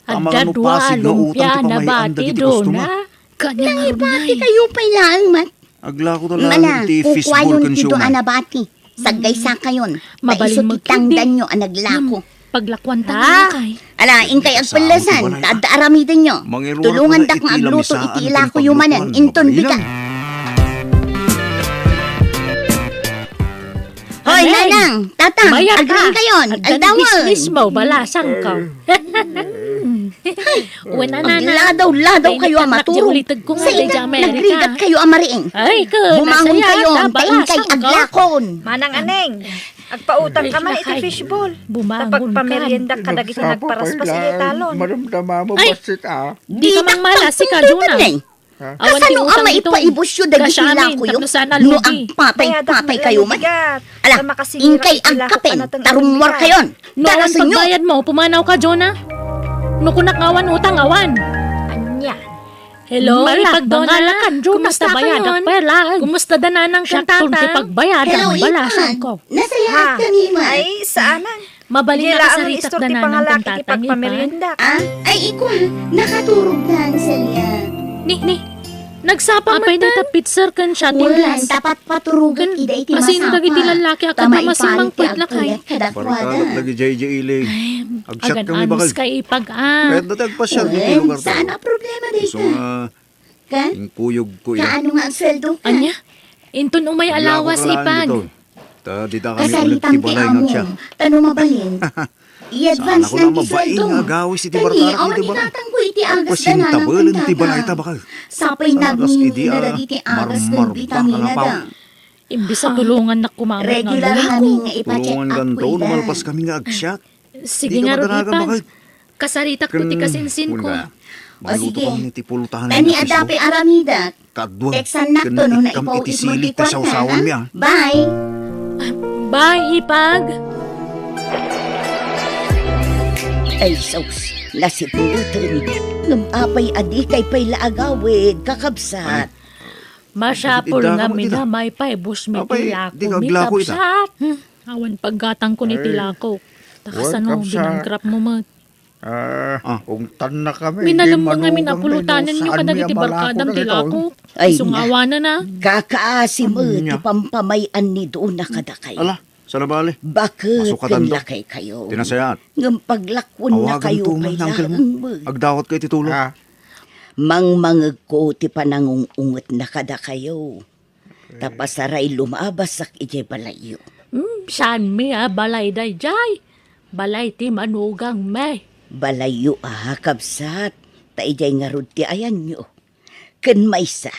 Adda dua a lumpia a nabati, Dona. Nangibati kayo pay laeng met. Aglako ta laeng iti fishball ken siomay. Kukuayon ti dua a nabati. Saggaysakayon. Ta isu ti tangdanyo a naglako. Paglakuan ta, kay. Ala, inkay agpellesan, ta adda aramidenyo. Tulongandak nga agluto iti ilakoyo manen, inton bigat. Hoy, Nanang, Tatang, agriingkayon, aldawen. Agdan bisnis mo, balasang ka. Wen, Nana. Agladaw-ladaw kayo a maturog. Saindak nagrigat kayo a mariing. Ay, ket bumangon kayo, ta inkay aglakon. Manang Aneng, agpautang ka man iti fishball. Bumangon ka. Tapagpamerienda kadagiti nagparaspas iti talon. Ay, di ka mangmala, sika, Jonah. Kasano a maipaibusyo dagiti lakoyo no agpatay-patay kayo man? Ala, inkay agkapen, ta rummuarkayon. No awan pagbayad mo, pumanaw ka, Jonah. No kunak nga awan utang, awan. Ania? Hello, Ipag Donna. Kumusta kayon? Kumusta da nanang ken tatang? Hello, Ipag. Nasayaat kami man. Ay, saanan. Mabalin a kasaritak da nanang ken tatang, Ipag. Ah, ay, ikua, nakaturog da, Celia. Ni, ni. Nagsapa met ta pitser ken shooting glass. Wen, ta patpaturogek ida iti masapul. Ken asino dagiti lallaki a kadua, masimmangpet lakay. Barkadak dagiti jay ili. Ay, agan-anos kay Ipag. Agsiat kami bakal. Kayat dati agpasiar iti lugar tayo. Wen, saan a problema dayta. Isu nga, inkuyogko ida. Kaano nga agsueldoka? Ania? Inton umay a lawas, Ipag. Ta dita kami ulit ti balay nga siak. Kasaritam ti amom, ta no mabalin, i-advance na ti sueldo. Saan a mabain nga agawis iti barkarak iti balay. Kani, awan itatangko iti agas da nanang ken tatang. Pasintabelen ti balay ta bakal. Sapay nagminina dagiti agas ken bitamina da. Imbes a tulongannak koma met nga aglaku. Regular kami nga ipa-check up ko ida. Tulongan kanto no malpas kami nga agsiat. Sige ngarud, Ipag. Dika madanagan, bakit? Kasaritak to ti kasinsinko. Ken, wen ka, maluto kami ti pultahan nga fish ball. O sige. Tani adda pay aramidek. Kaduak, teksannak to no naipaw-it mo ti kuarta, ha? Bye! Bye, Ipag! Ay, sus, nasipnuten. Ngem apay a dikay pay la agawid, kakabsat? Masapul nga minamay pay busmi ti lakumi, kabsat. Apay, dika aglaku ita? Hmm, awan paggatangko ni ti lakok. Ta kasano, binangkrap mo met. Ah, ungtanna kami, minalem mo ngamin a pulutanen yo kadagiti barkadam ti lakok. Ay, isu nga awanen a. Kakaasi met ti pampamay-an ni Dona kadakayo. Ala, saan a bale? Baket ken lakaykayo. Ti nasayaat. Ngem paglakuenna kayo pay laeng met. Agdawat kayo ti tulong. Ah. Mangmangegko ti panangung-ungetna kadakayo. Ta pasaray lumabasak idiay balayyo. Hmm, saanmi a balay daydiay? Balay ti manugangmi. Balayyo a, kabsat, ta idiay ngarud ti ayanyo. Ken maysa,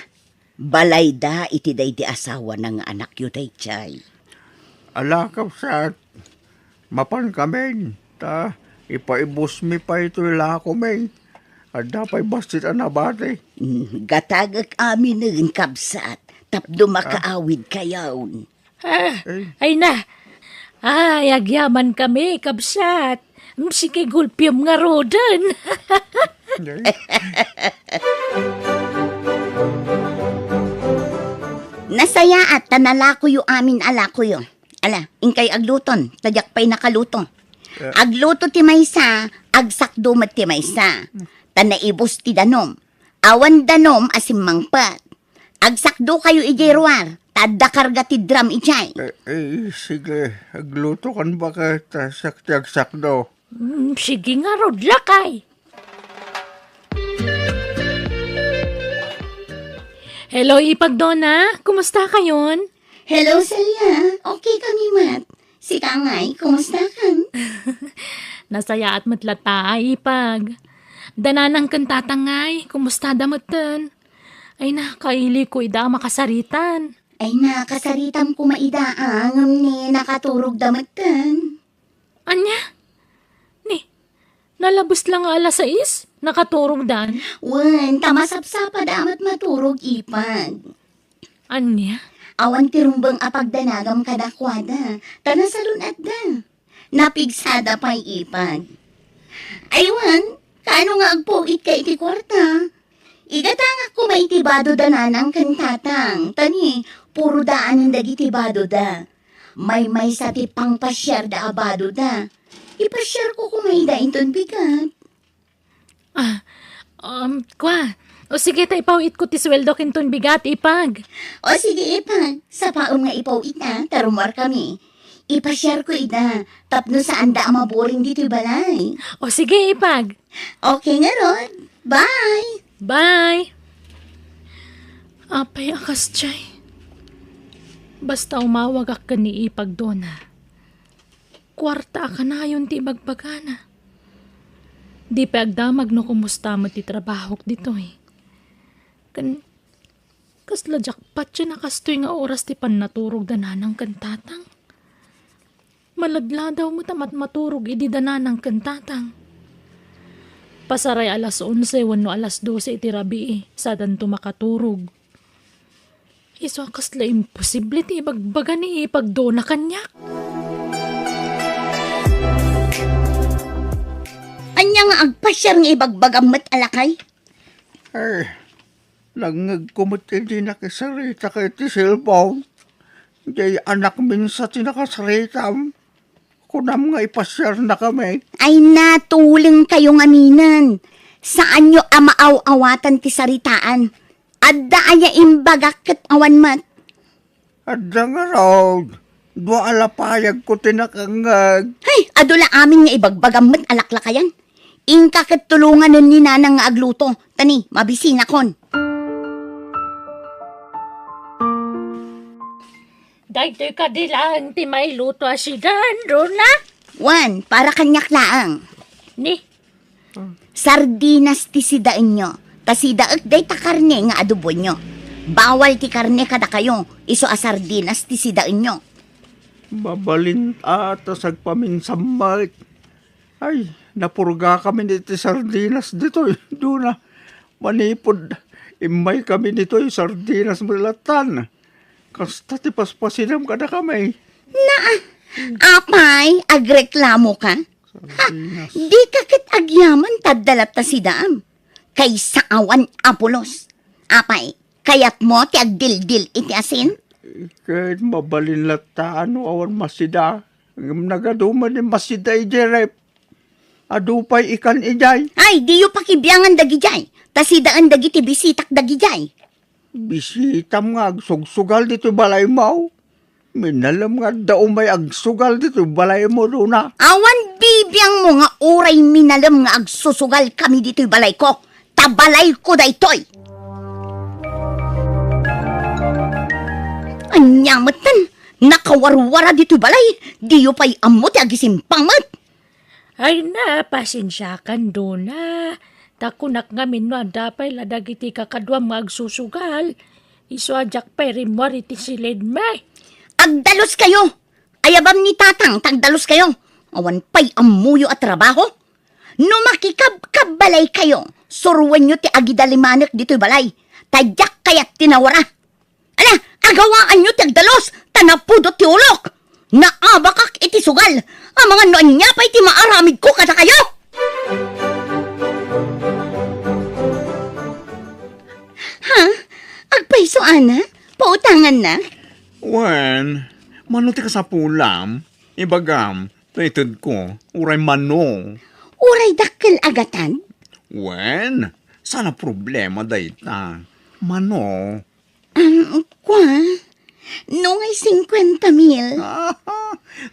balayda iti daydi asawana nga anakyo daydiay. Ala, kabsat, mapan kamin, ta ipaibusmi pay toy lakumi. Adda pay bassit a nabati. Hmm, gatagek aminen, kabsat, tapno makaawid kayon. Ah, ay na. Ay, agyaman kami, kabsat. Hmm, sige, gulpiem ngaruden. Ay. Nasayaat ta nalakoyo amin a lakoyo. Ala, inkay agluton, ta diak pay nakaluto. Eh. Agluto ti maysa, agsakdo met ti maysa. Ta naibus ti danum. Awan danum a simmangpet. Agsakdo kayo idiay ruar, ta adda karga ti drum idiay. Eh, eh, sige, agluto kan baket, ta siak ti agsakdo. Mm, sige ngarud, lakay. Hello, Ipag Dona. Kumusta kayon? Hello, Celia. Okay kami met. Sika ngay, kumusta kan? Nasayaat met latta, Ipag. Da nanang ken tatang ngay, kumusta da metten? Ay na, kailiko ida a makasaritan. Ay na, kasaritam koma ida, a, ngem ni nakaturog da metten. Ania? Ni, nalabes la nga alas sais, nakaturogdan? Wen, ta masapsapa da a met maturog, Ipag. Ania? Awan ti rumbeng a pagdanagam kadakuada, ta nasalun-atda. Napigsada pay, Ipag. Ay wen, kaano nga agpuitka iti kuarta? Igatangak koma iti bado da nanang ken tatang, ta ni, puro daanen dagiti bado da. Maymaysa ti pangpasiar da a bado da. Ipasiarko koma ida inton bigat. Ah, um, kua. O sige, ta ipaw-itko ti suweldok inton bigat, Ipag. O sige, Ipag. Sapaem nga ipaw-itta, ta rummuar kami. Ipasiarko ida, tapno saanda a maburing ditoy balay. O sige, Ipag. Okay ngarud. Bye! Bye! Apay a kasdiay. Basta umawagak ken ni Ipag Dona. Kuarta a kanayon ti ibagbagana. Di pay agdamag no kumusta met ti trabahok ditoy. Ken kasla jackpot a kastoy nga oras ti pannaturog da nanang ken tatang. Maladladaw met a mat-, maturog idi da nanang ken tatang. Pasaray alas onse wenno alas dose iti rabii, sadanto makaturog. Isu a kasla imposible ti ibagbaga ni Ipag Dona kaniak. Ania nga agpasiar nga ibagbagam met a lakay? Ay, nangngegko met idi nakisarita ka iti cellphone. Diay anakmin sa ti nakasaritam. Kunam nga ipasiarnakami. Ay, natuleng kayo ngaminen. Saanyo a maaw-awatan ti saritaan. Adda aya imbagak ket awan met? Adda ngarud. Dua a lapayagko ti nakangngeg. Hay, adu la amin nga ibagbagam met a laklakayan. Inka ket tulonganen ni Nanang nga agluto. Tani, mabisinakon. Daytoy kadi laeng ti mailuto a sidaen, Rona? Wen, para kaniak laeng. Ni? Sardinas ti sidaenyo. Ta sidaek dayta karne nga adobonyo. Bawal ti karne kadakayo, isu a sardinas ti sidaenyo. Mabalin a ta sagpaminsan met. Ay, napurgakami iti sardinas ditoy, Dona. Manipud immaykami ditoy, sardinas met lattan. Kasta ti paspasidam kadakami. Naa, apay, agreklamoka? Ha? Sardinas. Dika ket agyaman ta adda latta sidaam. Kaysa awan a pulos. Apay, kayatmo ti agdildil iti asin? Ket mabalin latta no awan masida. Ngem nagadu met ni masida idiay ref. Adu pay ikan idiay. Ay, diyo pakibiangan dagidiay. Ta sidaen dagiti bisitak dagidiay. Bisitam nga agsugsugal ditoy balaymo? Minalem nga adda umay agsugal ditoy balaymo, Rona. Awan bibiangmo nga uray minalem nga agsusugal kami ditoy balayko, ta balayko daytoy. Ania metten, nakawarwara ditoy balay, diyo pay ammo ti agisimpang met. Ay na, pasensiakan, Dona. Ta kunak ngamin no adda pay la dagiti kakaduam nga agsusugal, isu a diak pay rimmuar iti siledmi. Agdaluskayo! Ayabam ni Tatang ta agdaluskayo. Awan pay ammoyo a trabaho. No makikabkabbalaykayo, suroenyo ti agidalimanek ditoy balay. Ta diak kayat ti nawara. Ala, agawaanyo ti agdalus, ta napudot ti ulok. Naabakak iti sugal, amangan no ania pay ti maaramidko kadakayo. Ha? Agpayso, ana? Pautanganna? Wen, mano ti kasapulam? Ibagam, ta itedko, uray mano. Uray dakkel a gatad? Wen, saan a problema dayta. Mano? Um, kua, no ngay singkuenta mil.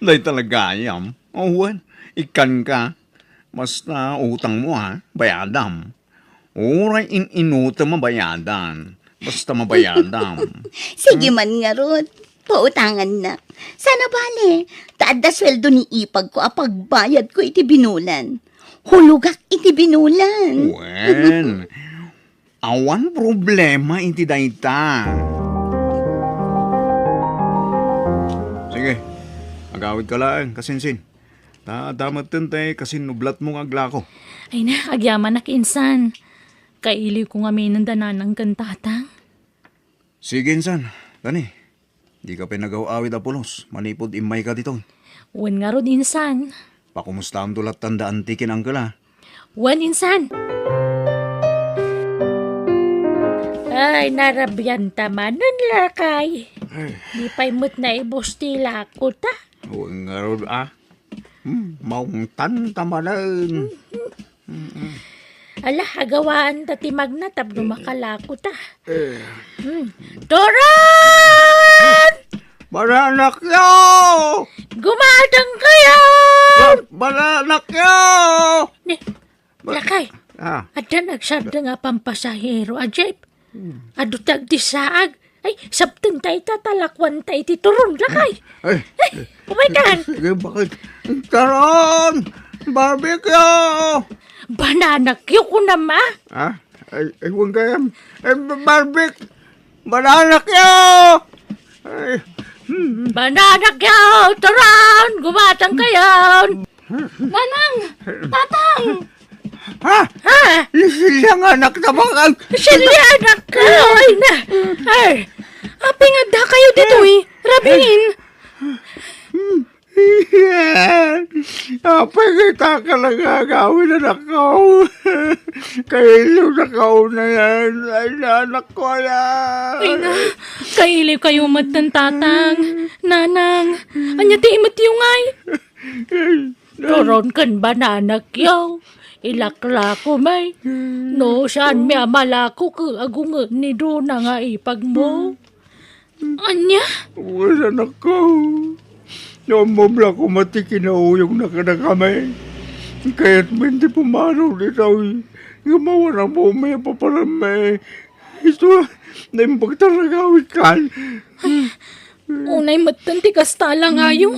Dayta la gayam. O, wen, ikkanka. Basta utangmo, ha, bayadam. Uray in-inutem a bayadan. Basta mabayadam. Sige man ngarud, pautangannak. Saan a bale, ta adda sueldo ni ipagko a pagbayadko iti binulan. Hulogak iti binulan. Wen, awan problema iti dayta. Sige, agawidka laeng, kasinsin. Ta adda metten ti kasinnublatmo nga aglako. Ay na, agyamanak, insan. Kailiwko ngaminen da nanang ken tatang. Sige, insan. Kani, dika pay nagaw-awid a pulos manipud immayka ditoy. Wen ngarud, insan. Pakumustaamto lattan da anti ken angkel, a? Wen, insan. Ay, narabian ta manen, lakay. Ay. Di pay met naibus ti lako ta. Wen ngarud, a. Hmm, maungtan ta manen. Mm-mm. Ala, agawaan ta ti magna tapno makalako ta. Eh. Hmm. Turon! Bananakyo! Gumatang kayo! Ba-, bananakyo! Ni, Ba-, lakay, ah. Adda nagsardeng a pampasahero a jeep. Hmm. Adu ti agdissaag. Ay, sabtenta ita, ta lakuanta iti turon, lakay. Ay, ay, ay, umaykan. Sige, bakit? Turon! Barbecue! Bananakyo, kunam, a? Ah? Ay, ay, huwag kayam. Ay, ba-, barbecue! Bananakyo! Ay, hmm. Bananakyo! Turon! Gumatang kayo! Nanang! Tatang! Ha? Ha? Ni Celia nga anak ta bakal. Celia, anak ko! Ay, na! Ay! Apay nga adda kayo ditoy? Rabin! Apay nga ita ka nagagawin, anak ko? Kailiw na kauna yan. Ay, na, anak ko, anak. Ay, na! Kailiw kayo met ken tatang. Nanang! Anya ti imetyo ngay? Turon ken bananakyo. ilaklako, may. No, saan mi a malako ket agunget ni Dona nga ipagmo? Ania? Wen, anakko. No, ammom la koma ti kinauyongna kadakami. Kayatmi ti pumanaw ditoy. Ngem awan ammom a paparammi. Isu, naimbag ta nagawidkan. Unay metten ti kasta a langayo.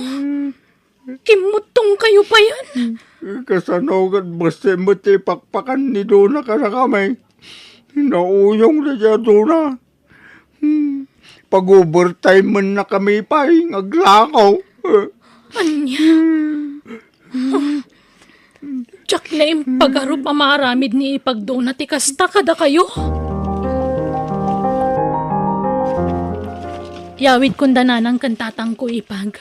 Kimmuttongkayo payen. Kasano ket bassit met ti pakpakan ni Dona kadakami? Nauyong daydiay a Dona. Hmm. Pag-overtime-ennakami pay nga aglako. Ania? Diak naimpagarup a maaramid ni Ipag Dona ti kasta kadakayo. Yawidkon da nanang ken tatangko, Ipag.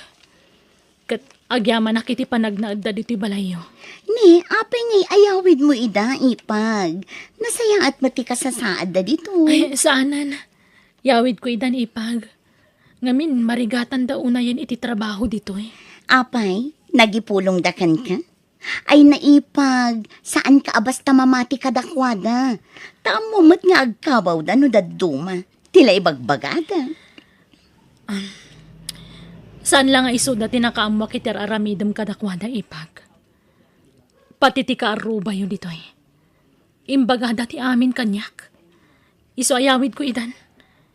Ket agyamanak iti panagnaedda ditoy balayyo. Ni, apay ngay ayawidmo ida, Ipag? Nasayaat met ti kasasaadda ditoy. Ay, saanen. Yawidko idan, Ipag. Ngamin, marigatanda unayen iti trabaho ditoy. Apay, nagipulongda kenka? Ay, naipag, saanka a basta mamati kadakuada. Ta ammo met nga agkabawda no dadduma ti la ibagbagada. Saan la nga isuda ti nakaammoak iti ar-aramidem kadakuada, Ipag. Pati ti kaarrubayo ditoy. Imbagada ti amin kaniak. Isu a yawidko idan,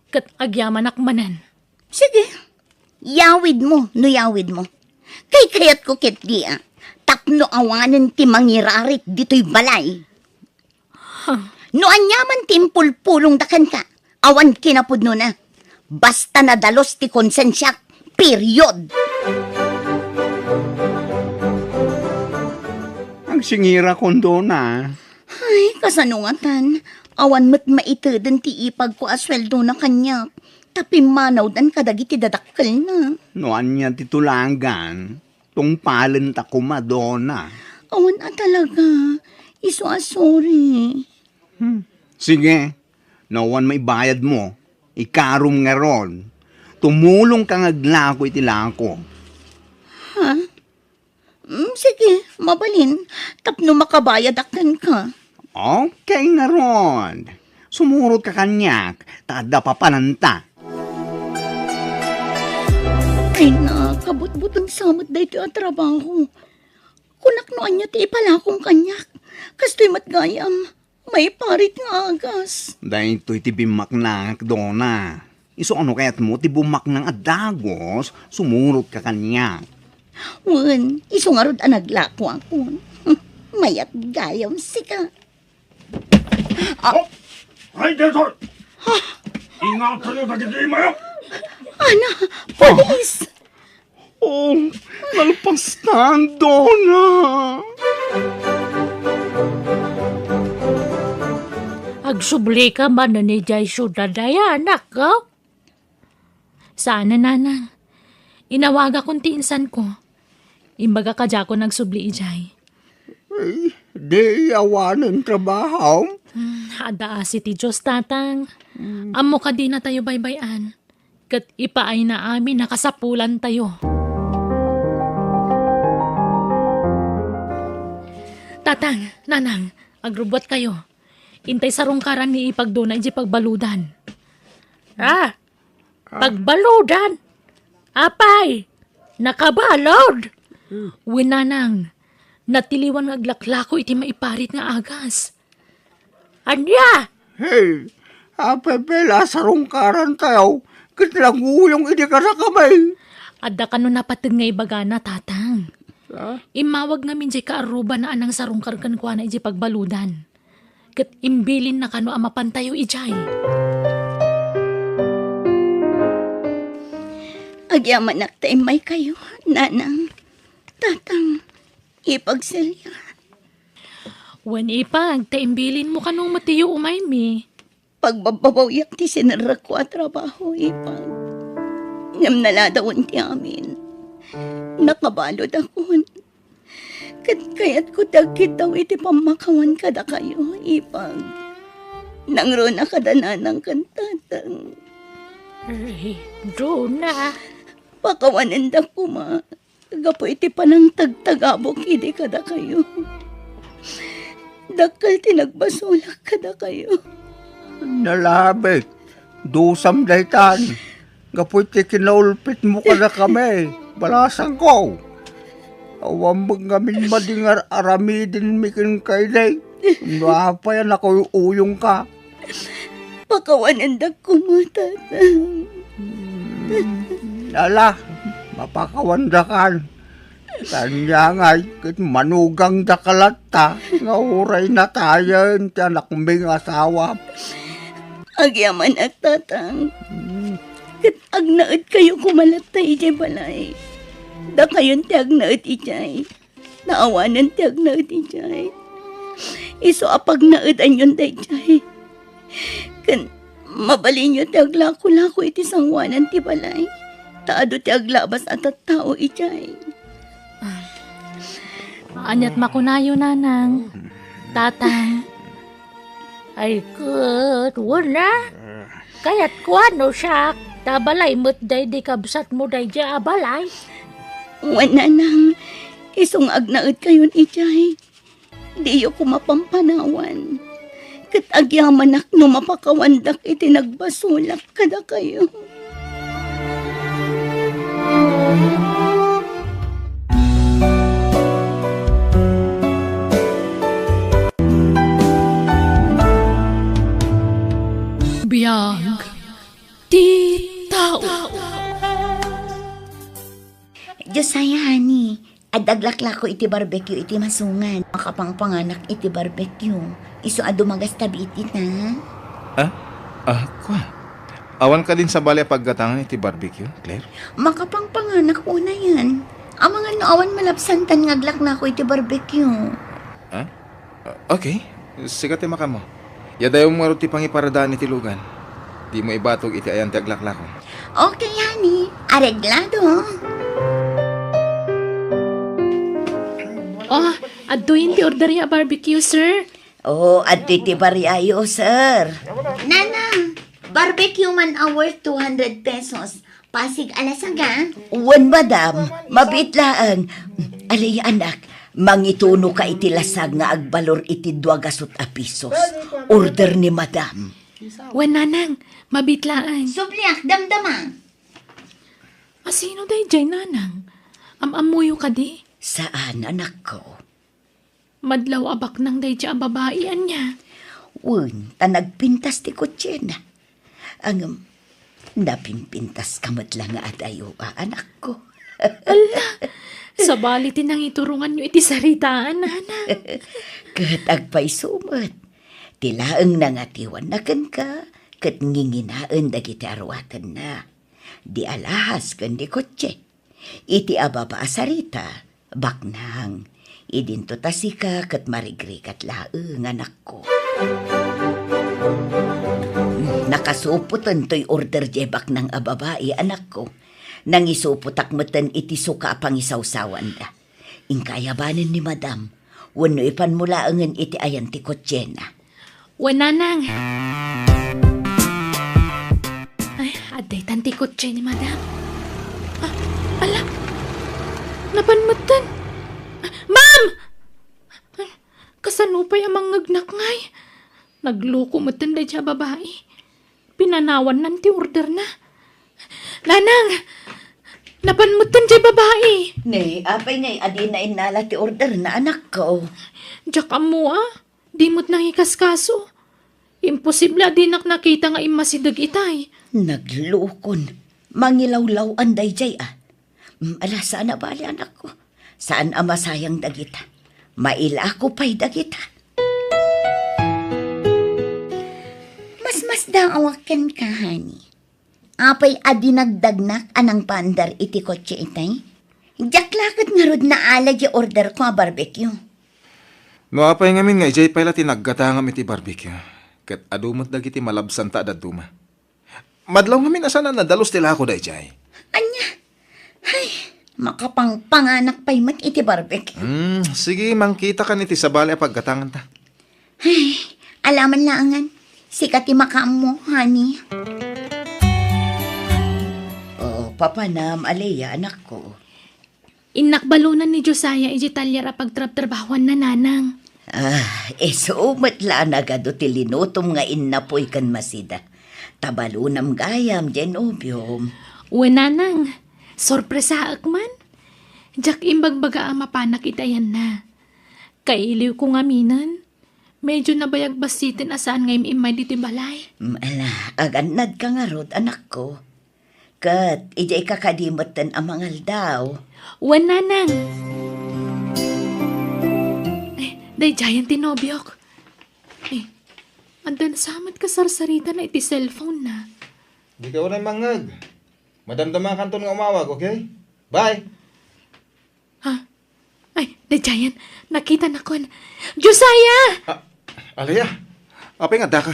ket agyamanak manen. Sige, yawidmo no yawidmo. Kaykayatko ketdi a tapno awanen ti mangirarik ditoy balay. Huh. No aniaman ti impulpulongda kenka, awan kinapudnona. Basta nadalus ti konsensiak. Period. Agsingirakon, Dona. Ay, kasano ngatan? Awan met maiteden ti ipagko a sueldona kaniak, ta pimmanawdan kadagiti dadakkelna. No ania ti tulagan, tungpalenta koma, Dona. Awan a talaga. Isu a sorry. Hmm. Sige, no awan maibayadmo, ikarom ngarud. Tumulongka nga aglako iti lako. Ha? Mm, sige, mabalin. Tapno makabayadak kenka. Okay ngarud. Sumurotka kaniak, ta adda papananta. Ay, nakabutbuton sa met daytoy a trabaho. Kunak no ania ti ipalakom kaniak. Kastoy met gayam. Maiparit nga agas. Daytoy ti bimmaknak, Dona. Isu a no kayatmo ti bummaknang a dagus, sumurotka kaniak. Wen, isu ngarud a naglakoakon. Mayat gayam sika. Ah. Oh! Ay, Desor! Ah. Ingatayo dagiti imayo! Ana, pulis! Oh, nalpastan, Dona! Agsublika manen idiay siudad aya, anak, oh? Saan, nanang. Inawagakon ti insanko. Imbaga kadiakon agsubli idiay. Ay, di awanen trabaho? Hmm, adda asi ti Dios, tatang. Hmm. Ammo kadi natayo baybay-an. Ket ipaayna amin a kasapulantayo. Tatang, nanang, agrubbuatkayo. Intay sarungkaran ni Ipag Dona idiay pagbaludan. Ah, pagbaludan? Apay, nakabalud? Hmm. Wen, nanang, natiliwan nga aglaklako iti maiparit nga agas. Ania? Hey, apay pay la sarungkarantayo, ket naguyong idi kadakami. Adda kano napateg nga ibagana, tatang. Ah? Immawag ngamin diay kaarrubana a nangsarungkar kenkuana idiay pagbaludan. Ket imbilinna kano a mapantayo idiay. Agyamanak ta immaykayo, nanang, tatang, Ipag Celia. Wen, Ipag, ta imbilinmo kano met ti umaymi. Pagbabbabawiak ti sinerrekko a trabaho, Ipag. Ngem naladawen ti amin. Nakabaludakon. Ket kayatko ti agkitaw iti pammakawan kadakayo, Ipag. Nangruna kada nanang ken tatang. Ay, Dona. Pakawanendak koma gapu iti panangtagtagabok idi kadakayo. Dakkel ti nagbasolak kadakayo. Nalabit, dusam daytan. Gapu iti kinaulpitmo kadakami, balasangko. Awan met ngamin madi nga ar-aramidinmi kenka idi. No apay a nakuy-uyongka. Pakawanendak koma, Tatang. Ala, mapakawandakan. Kaniangay ket manugangdaka latta nga uray natayen ti anakmi nga asawa. Agyamanak, Tatang. Ket agnaedkayo koma latta idiay balay. Dakayon ti agnaed idiay. Naawanen ti agnaed idiay. Isu a pagnaedanyon daydiay. Ken mabalinyo ti aglakolako iti sangoanan ti balay, ta adu ti aglabas a tattao idiay. Aniat makunayo, Nanang, Tatang? Ay, ket, wen a? Kayatko a no siak, ta balay met daydi kabsatmo daydiay a balay. Wen, Nanang, isu nga agnaedkayon idiay. Diyo ko mapampanawan. Ket agyamanak no mapakawandak iti nagbasolak kadakayo. Biag ti tao. Josiah, honey, adda aglaklako iti barbecue iti masungan. Makapangpanganak iti barbecue. Isu a dumagas ta biit ita. Ah? Ah, kua? Awan kadin sabali a paggatangan iti barbecue, Claire? Makapangpanganak unayen. Amangan no awan malabsantan nga aglaklako iti barbecue. Ah? Ah, okay. Sika ti makaammo. Yadayom ngarud ti pangiparadaan iti lugan. Dimo ibatog iti ayan ti aglaklako. Okay, honey. Areglado. Oh, adtoyen ti orderyo a barbecue, sir. Oh, adtoy ti bariayo, sir. Nanang, barbecue man a worth two hundred pesos. Pasig a lasag, a? Wen, madam, mabiit laeng. Alay, anak, mangitunoka iti lasag nga agbalor iti dua gasut a pisos. Order ni madam. Wen, nanang, mabiit laeng. Subliak, damdama. Asino daydiay, nanang? Am-ammoyo kadi? Saan, anakko. Madlaw a baknang daydiay a babai, ania? Wen, ta nagpintas ti kotsena. Ngem, napimpintaska met la nga adayo a, anakko. Ala, sabali ti nangituronganyo iti saritaan, nanang. Ket agpayso met. Ti laeng nangatiwanna kenka, ket nginginaen dagiti aruatenna. Di alahas ken di kotse. Iti ababa a sarita, baknang, idinto ta sika ket marigrigat laeng, anakko. Nakasupoten toy order diay baknang a babai, anakko. Nangisupotak metten iti suka a pangisawsawanda. Inka ayabanen ni madam, wenno ipanmo laengen iti ayan ti kotsena. Wen, nanang. Ay, adda itan ti kotse ni madam. Ah, ala, napan metten. Ah, ma'am! Ay, kasano pay a mangngegnak ngay? Nagloko metten daydiay a babai. Pinanawannan ti orderna. Nanang! Napan metten diay babai! Ne, apay ngay a dina innala ti orderna, anakko? Diak ammo a. Di met nangikaskaso. Imposible a dinak nakita nga immasideg itay. Naglukon. Mangilawlaw-an daydiay a. Mm, ala, saan a bali, anakko. Saan a masayang dagita. Mailako pay dagita. Masmasdaawak kenka, honey. Apay a dinagdagnak a nangpaandar iti kotse itay? Diak la ket ngarud naala diay orderko a barbecue. No apay ngamin nga idiay pay la ti naggatangam iti barbecue, ket adu met dagiti malabsanta a dadduma. Madlaw ngamin a saan a nadalus ti lako daydiay. Ania? Ay, makapangpanganak pay met iti barbecue. Hmm, sige, mangkitakan iti sabali a paggatanganta. Ay, alaman laengen. Sika ti makaammo, honey. Oo, papanam, Alea, anakko. Innak balonan ni Josiah iti talyer a pagtrabtrabahuanna, nanang. Ah, isu met la a nagadu ti linutom nga innapuy ken masida. Ta balonam gayam, diay nobiom. Wen, nanang, sorpresaek man. Diak imbagbaga a mapanak iti ayanna. Kailiwko ngaminen. Medyo nabayag bassiten a saan nga im-immay ditoy balay. Mm, ala, agannadka ngarud, anakko. Ket idiayka kadi metten a mangaldaw. Wen, nanang. Eh, daydiayen ti nobiok. Eh, addan sa met kasarsarita na iti cellphone na. Dika unay mangngeg. Madamdamakanton nga umawag, okay? Bye! Ha? Ay, daydiayen, nakitanakon. Josiah! Ah, Aliyah, apay nga addaka?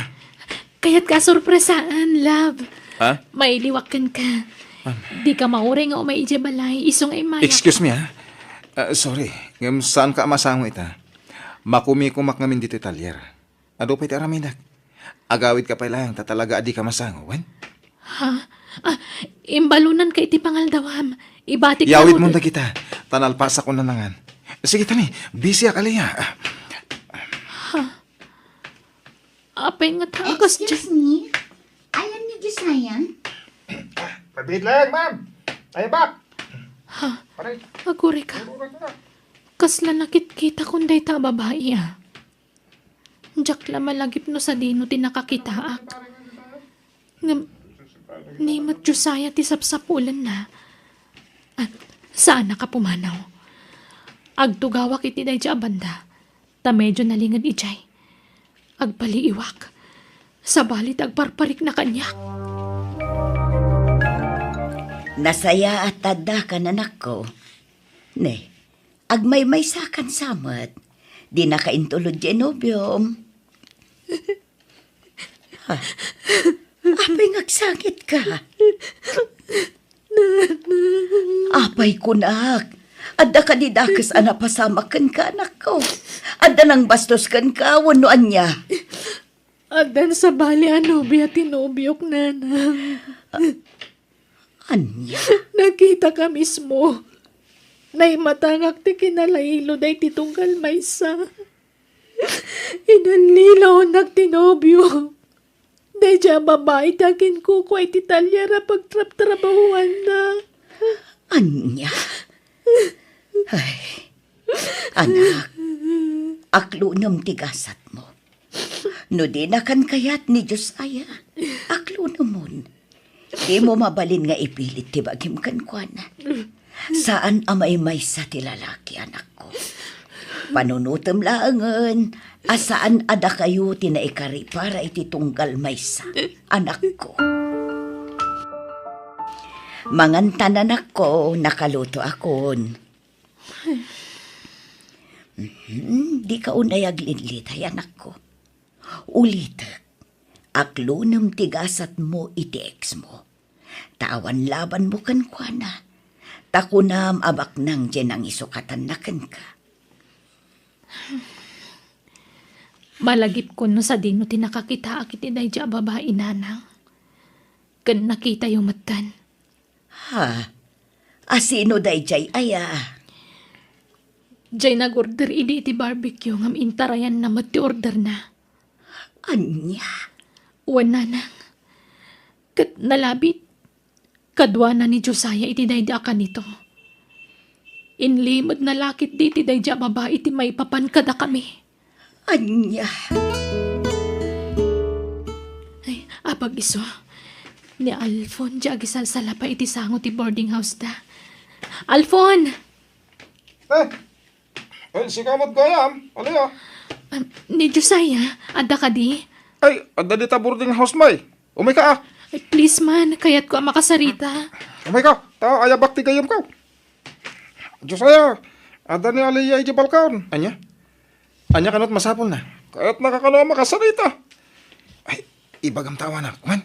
Kayatka a sorpresaan, love. Ha? Mailiwak kenka. Ah. Dika mauray nga umay idiay balay, isu nga immayak. Excuse me, ha? Ah, sorry, ngem saanka a masango ita. Makumikumak ngamin ditoy talyer. Adu pay ti aramidek. Agawidka pay laeng ta talaga a dika masango, wen? Ha? Ah, imbalonanka iti pangaldawam. Ibatik Yawidmon dagita, ta nalpasakon nanangan. Sige, tani, busyak, Aliyah. Ha? Apay nga takas Excuse me? Ayan ni Josiah? Pabidleng, ma'am. Ay, bak. Ha? Pare. Agurika. Agurika. Kasla nakitkitakon dayta a babai, ah. Diak la malagip no sadino ti nakakitaak. Ngem, ni met Josiah ti sapsapulenna. Ah, saannak a pumanaw. Agtugawak iti daydiay a banda, ta medyo nalinged idiay. Agpaliiwak. Sabali ti agparparikna kaniak. Nasayaat ta addaka, anakko. Ne, agmaymaysakan sa met. Dinaka intulod diay nobiom. Ha? Apay nga agsangitka? Apay kunak, adda kadi dakes a napasamak kenka, anakko? Adda nangbastos kenka wenno ania? Addan sabali a nobia ti nobiok, nanang. Ania? Nakitaka mismo. Naimatangak ti kinalailo daydi tunggal maysa. Inallilaonnak ti nobio. Daydiay a babai ti aginkukua iti talyer a pagtrabtrabahuanna. Ania? Ay, anak, aklonem ti gasatmo. No dinakan kayat ni Josiah, aklonemon. Dimo mabalin nga ipilit ti bagim kenkuana. Saan a maymaysa ti lalaki, anakko. Panunotem laengen a saan a dakayo ti naikari para iti tunggal maysa, anakko. Mangantan, anakko, nakalutoakon. Mhm, dika unay aglidlitay, anakko. Ulitek, aklonem ti gasatmo iti eksmo. Ta awan labanmo kenkuana. Ta kunam a baknang diay nangisukatanna kenka. Malagipkon no sadino ti nakakitaak iti daydiay a babai, nanang. Ken nakitayo metten. Ha? A sino daydiay aya? Diay nag-order idi iti barbecue ngem intarayanna met ti orderna. Ania? Wen, nanang. Ket nalabit, kaduana ni Josiah iti daydi a kanito. Inlimedna la ketdi iti daydi a babai ti maipapan kadakami. Ania? Ay, apag-isu. Ni Alfon, diay agisalsalapa iti sango ti boarding house da. Alfon! Eh, eh, sika met gayam, Aliyah. Ah, ni Josiah, adda kadi? Ay, adda dita boarding house, may. Umayka, ah. Ay, please man, kayatko a makasarita. Umayka, ta ayabak ti gayyemko. Josiah, adda ni Aliyah idiay balkon. Ania? Ania kano ti masapulna? Kayatnaka kano a makasarita. Ay, ibagam ta awanak, man.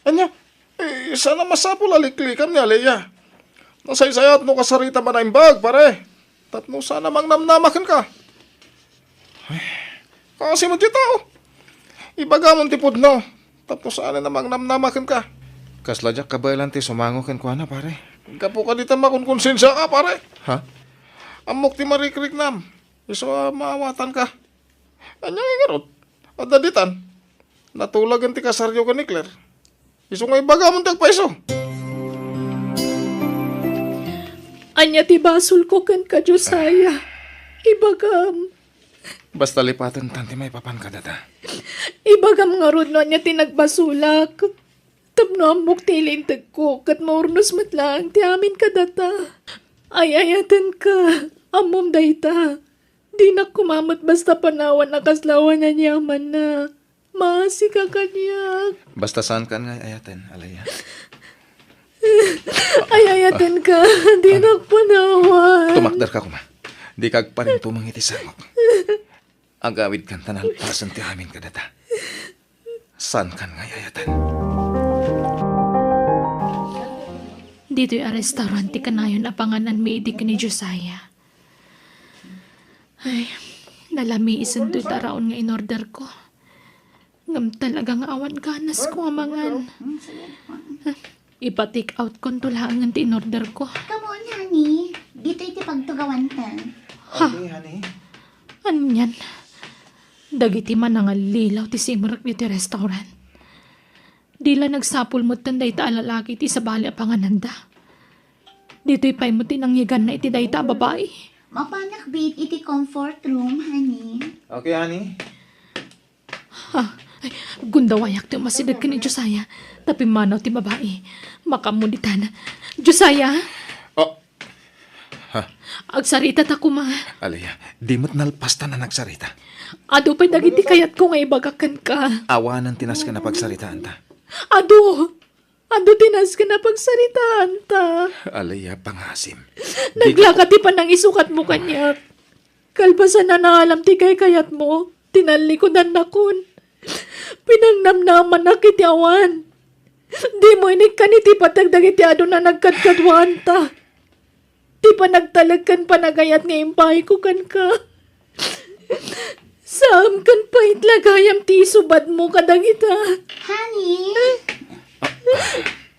Ania? Eh, saan a masapul a liklikam ni Aliyah. Nasaysayaat no kasarita man a imbag, pare. Tapno saan a mangnamnama kenka. Ay, kasi mo dita, oh. Ibagamon ti pudno. Tapno saan a mangnamnama kenka. Kasla diak kabaelan ti sumango kenkuana, pare. Gapu kadi ta makonkonsensiaka, pare. Ha? Ammok ti marikriknam. Isu a maawatanka. Ania nga ngarud? Adda ditan. Natulagen ti kasaryo ken ni Claire. Isu nga ibagamon ti agpayso. Ania ti basolko kenka, Josiah? Ibagam. Basta lipatentan ti maipapan kadata. Ibagam ngarud no ania ti nagbasolak. Tapno ammok ti ilintegko, ket maurnos met laeng ti amin kadata. Ay-ayatenka, ammom dayta. Dinak koma met basta panawan a kasla awanan ni amanna. Maasika kaniak. Basta saankan nga ay-ayaten, Alaya. Ay-ayatenka, dinak panawan. Tumakderka koma. Dika agparintumeng iti sangok. Agawidkan ta nalpasen ti amin kadata. Saankan nga ay-ayaten. Ditoy a restaurant ti kanayon a pangananmi idi ken ni Josiah. Ay, nalamiisento ita raon nga inorderko. Ngem talaga nga awan ganasko a mangan. Ipa-take out konto laengen ti inorderko. Come on, honey. Ditoy ti pagtugawanta. Ha? Okay, honey. Anian? Dagiti manangallilaw ti simrek ditoy restaurant. Di la nagsapul metten dayta a lalaki iti sabali a pangananda. Ditoy pay met ti nangyiganna iti dayta a babai. Mapanak biit iti comfort room, honey. Okay, honey. Ha? Ay, gundawayak ti umasideg ken ni Josiah. Ta pimmanaw ti babai. Makaammo ditan. Josiah? Oh. Ha? Agsarita ta koma. Alaya, di met nalpastan a nagsarita. Adu pay dagiti kayatko nga ibaga kenka. Awanen ti nasken a pagsaritaanta. Adu! Adu ti nasken a pagsaritaanta. Alaya, pangasim. Naglaka ti panangisukatmo kaniak. Kalpasan a naalam ti kaykayatmo, tinallikudannakon. Pinangnamnamanak iti awan. Dimo inikkan iti pateg dagiti adu a nagkadkaduaanta. Ti panagtalek ken panagayat nga impayko kenka. Saan ken pay la gayam ti isubadmo kadagita. Honey?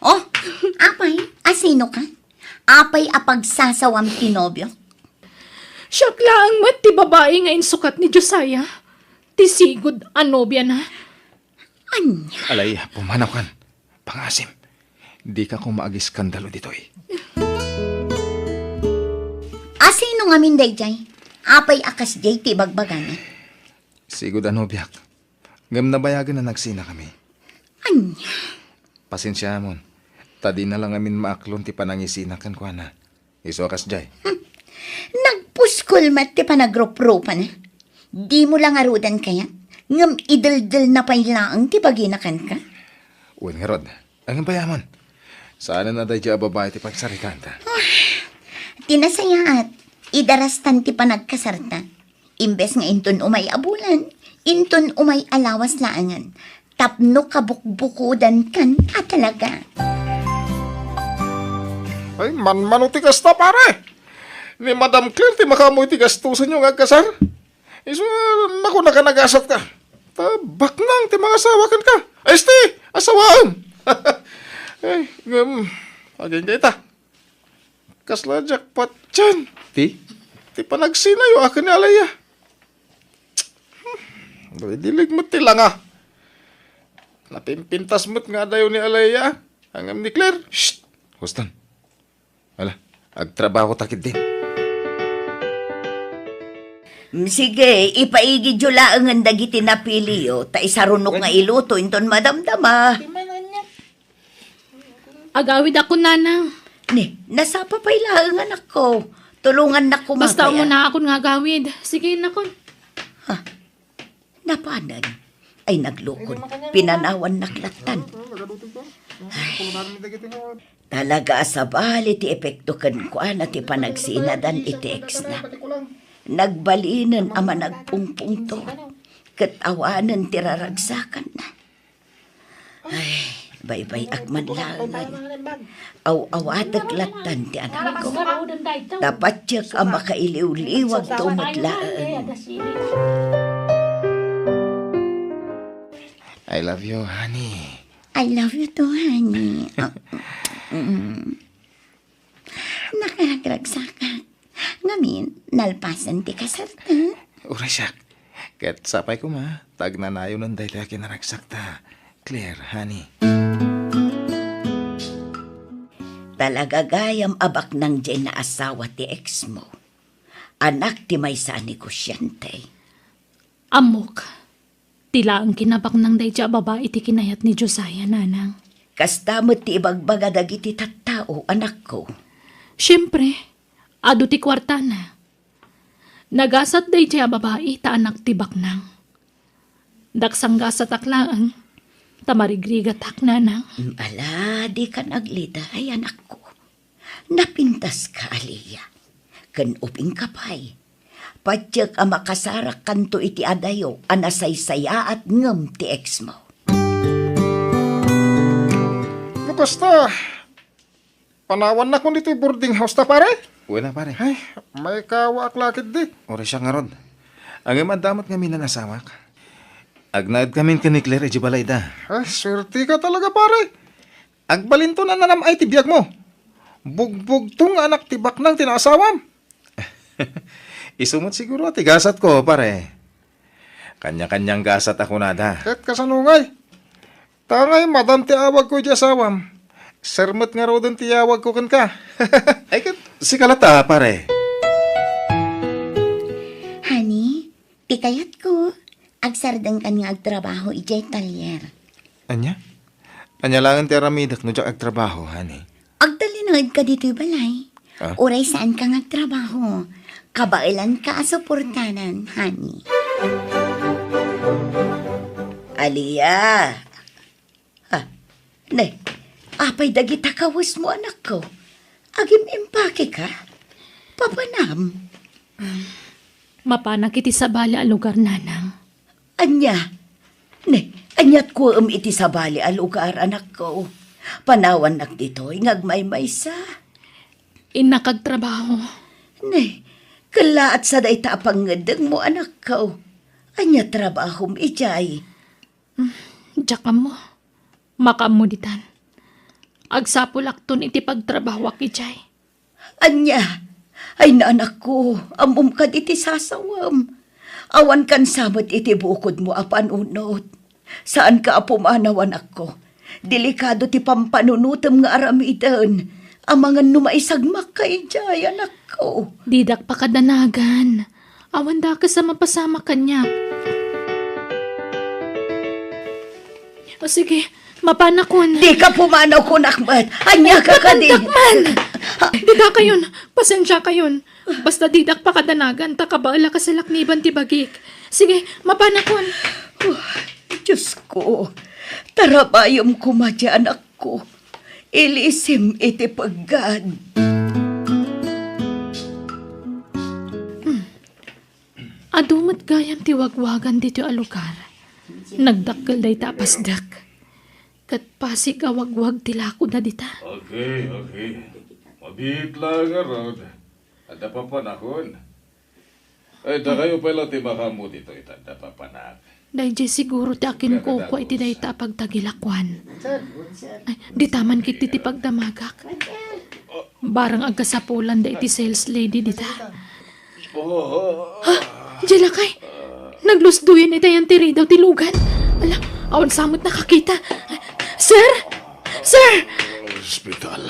Oh, apay, asino ka? Apay a pagsasawam ti nobio? Siak laeng met ti babai nga insukat ni Josiah, ti sigud a nobiana. Ania? Alay, pumanawkan. Pangasim, dika koma agiskandalo ditoy. Asino ngamin daydiay? Apay a kasdiay ti ibagbagana? Sigud a nobiak. Ngem nabayagen a nagsinakami. Ania? Pasensiamon, ta dina la ngamin maaklon ti panangisinak kenkuana. Isu a kasdiay. Hmm. Nagpuskol met ti panagruprupana. Dimo la ngaruden kayat, ngem ideldelna pay laeng ti bagina kenka. Wen ngarud, angin pay amon. Saanen a daydiay a babai ti pagsaritaanta. Ah, ti nasayaat, idarastan ti panagkasarta. Imbes nga inton umay a bulan, inton umay a lawas laengen. Tapno kabukbukodankan a talaga. Ay, manmano ti kasta, pare! Ni Madam Claire ti makaammo iti gastosenyo nga agkasar. Isu, naku, nakanagasat ka. Ta baknang ti mangasawa kenka. Ay, esti, asawaem. Ay, ngem, agingga ita. Kasla jackpot, Jan. Ti? Ti panagsinayo a ken ni Alaya. Hmm, dilig met ti langa. Napimpintas met nga adayo ni Alaya. Ngem ni Claire. Shh! Huston. Ala, agtrabaho ta ketdin. Mm, sige, ipaigidyo laengen dagiti napiliyo, ta isarunok nga iluto inton madamdama. Agawidakon, nanang. Ni, nasapa pay laeng, anakko. Tulongannak koma. Basta kaya. Umunakon nga agawid. Sige, nakon. Ha? Napanen? Ay, naglukon. Pinanawannak lattan. Ay. Talaga a sabali ti epekto kenkuana ti panagsinadan iti ex na. Nagbalinen a managpungpungto, ket awanen ti raragsakanna. Ay, baybay-ak man laengen. Aw-awatek lattan ti anakko. Ta patiek a makailiwliwagto met laeng. I love you, honey. I love you too, honey. Ah, mm. Nakaragragsakak. Ngamin, nalpasen ti kasarta. Uray siak. Ket sapay koma, ta agnanayonen daytoy a kinaragsakta, Claire, honey. Talaga gayam a baknang diay naasawa ti ex mo. Anak ti maysa a negosyante. Ammok, ti laeng kinabaknang daydiay a babai ti kinayat ni Josiah, nanang. Kasta met ti ibagbaga dagiti tattao, anakko. Siempre, adu ti kuartana. Nagasat daydiay a babai ta anak ti baknang. Daksanggasatak laeng, ta marigrigatak, nanang. Mm, ala, dikan agliday, anakko. Napintaska, Aliyah. Ken ubingka pay. Patiek a makasarakkanto iti adayo a nasaysayaat ngem ti ex mo. No kasta, panawannakon iti boarding house ta, pare? Wen a, pare. Ay, maikawaak la ketdi. Uray siak ngarud. Ngem adda met ngamin nanasawak. Agnaedkamin ken ni Claire idiay balayda. Ay, suerteka talaga, pare. Agbalinto a nanam-ay ti biagmo. Bugbugto nga anak ti baknang ti naasawam. Isu met siguro ti gasatko, pare. Kanya-kanyang gasat a kunada. Ket kasano ngay? Ta ngay, madam ti awagko idiay asawam. Sir met ngaruden ti awagko kenka. Ay, ket sika latta, pare. Honey, ti kayatko, agsardengkan nga agtrabaho idiay talyer. Ania? Ania laeng ti aramidek no diak agtrabaho, honey? Agtalinaedka ditoy balay. Ah? Uray saanka nga agtrabaho. Kabaelanka a suportanan, honey. Aliyah! Ah, ne, apay dagita kawesmo, anakko? Agim-impakeka? Papanam? Mapanak iti sabali a lugar, nanang. Ania? Ne, aniat kuem iti sabali a lugar, anakko? Panawannak ditoy nga agmaymaysa. Innak agtrabaho. Ne, kellaat sa dayta a pangngeddengmo, anakko. Ania trabahom idiay? Hmm, diak ammo. Makaammo ditan. Agsapulakton iti pagtrabahoak idiay. Ania? Ay, anakko, ammom kadi ti sasawem? Awankan sa met iti bukodmo a panunot. Saanka a pumanaw, anakko. Delikado ti pampanunotem nga aramiden. Amangan no maisagmakka idiay, anakko. Didak pakadanagan. Awan dakes a mapasamak kaniak. O sige, mapanakon. Dika pumanaw, kunak met. Ania ka kadi? Mapandak man! Didakayon, pasensiakayon. Basta didak pakadanagan, ta kabaelak a salakniban ti bagik. Sige, mapanakon. Oh, Diosko, tarabayem koma diay anakko. Ilisim iti peggad. Hmm. Adu met gayam ti wagwagan ditoy a lugar. Nagdakkel dayta a pasdek. Ket pasig a wagwag ti lakoda dita. Okay, okay. Mabiit laeng ngarud. Adda papanakon. Ay, dakayo pay la ti makaammo ditoy, ta adda papanak. Daydiay siguro ti akinkukua iti dayta a pagtagilakuan. Ay, dita man ketdi ti pagdamagak. Barang agkasapulan dayta a sales lady dita. Ha? Diay lakay? Naglusdoyen iti ayan ti ridaw ti lugan. Ala, awan sa met nakakita. Sir? Sir! Ospital.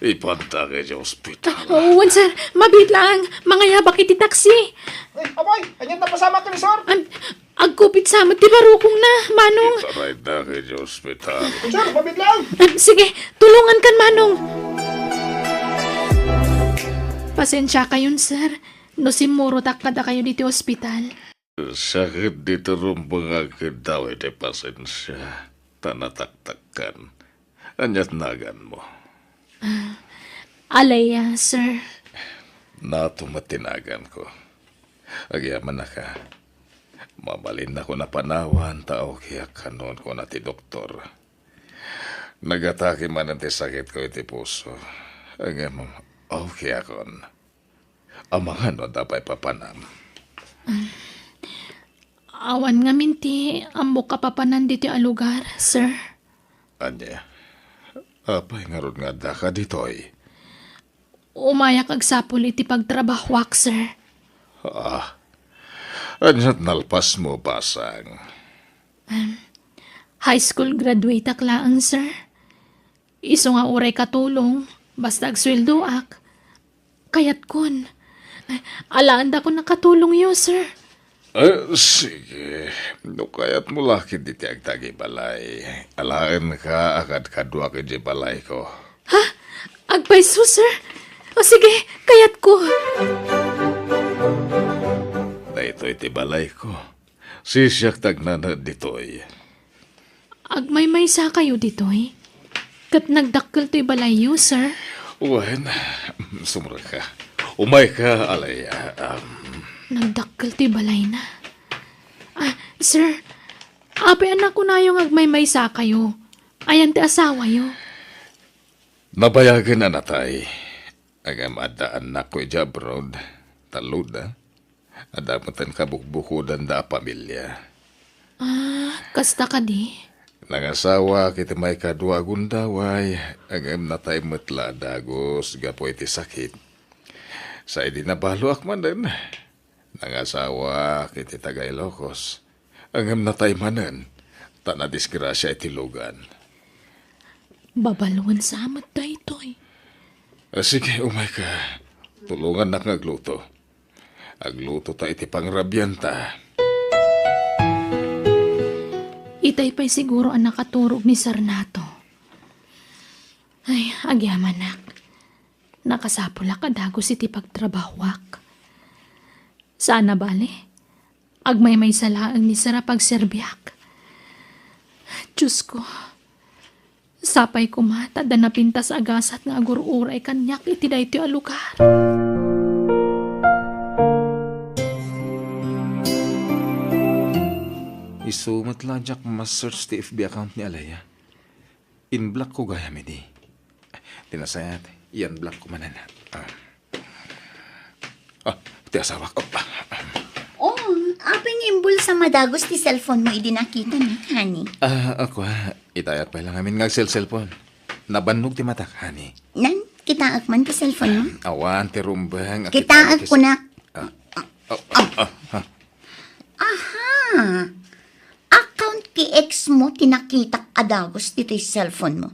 Ipantak iti ospital. Wen, sir. Mabiit laeng. Mangayabak iti taksi. Ay, abay! Anian napasamak ken ni sir? An, agkupit sa met ti barukongna, Manong. Itarayda iti ospital. Sir, mabiit laeng. Ah, sige, tulongankan, Manong. Pasensiakayon, sir, no simmurotak kadakayo ditoy ospital. Sakit ditoy rumbeng a agkiddaw iti pasensia, ta nataktakkan. Aniat naganmo? Ah, Alea, sir. Nato met ti naganko. Agyamanak a, mabalinnakon a panawan ta okay-ak kanon, kuna ti doktor. Nagatake manen ti sakitko iti puso. Ngem okay-akon. Amangan no adda pay papanam. Awan ngamin ti ammok a papanan ditoy a lugar, sir. Ania? Apay ngarud nga addaka ditoy? Umayak agsapul iti pagtrabahoak, sir. Ah, Ania't nalpasmo, basang? High school graduate-ak laeng, sir. Isu nga uray katulong, basta agsueldoak. Kayatkon. Alaendakon a katulongyo, sir. Eh, sige. No kayatmo la ketdi ti agtagibalay, alaenka a kadkaduak idiay balayko. Ha? Agpayso, sir? O sige, kayatko. Daytoy ti balayko. Sisiak ta agnanaed ditoy. Agmaymaysa kayo ditoy? Ket nagdakkel toy balayyo, sir? Wen, sumrek ka. Umay ka, Alea. Um, Nagdakkel toy balayna. Ah, sir, apay a nakunayo nga agmaymaysa kayo? Ayan ti asawayo? Nabayagen a natay. Ngem adda annakko idiay abroad. Talloda. Adda metten kabukbukodanda a pamilia. Ah, kasta kadi? Nangasawaak iti maikadua a gundaway, ngem natay met la a dagus gapu iti sakit. Sa idi nabaloak manen, nangasawaak iti taga-Ilocos, ngem natay manen, ta nadisgrasia iti lugan. Babaluen sa met daytoy. Ah, sige, umay ka. Tulongannak nga agluto. Agluto ta iti pangrabianta. Itay pay siguro a nakaturog ni Sarnato. Ay, agyamanak. Nakasapulak a dagus iti pagtrabahoak. Saan a bale, agmaymaysa laeng ni Sir a pagserbiak. Diyos ko, sapay koma ta adda napintas a gasat nga agur-uray kaniak iti daytoy a lugar. Isu met la a diak ma-search ti F B account ni Alea. In-block ko gayam idi. Ti nasayaat, i-unblock ko manen. Ah. Ah, ti asawak. Oh, ah. Oh, apay nga imbulsam a dagus ti cellphone mo idi nakitana, honey? Ah, ako, ah. Itayak pay lang amin nga agselselpon. Nabannog ti matak, honey. Nan, kitaek man ti cellphone mo? Awan, ti rumbeng. Kitaek kunak. Ah. Oh, ah, ah, ah. Aha! Account ti ex mo ti nakitak a dagus ditoy cellphone mo.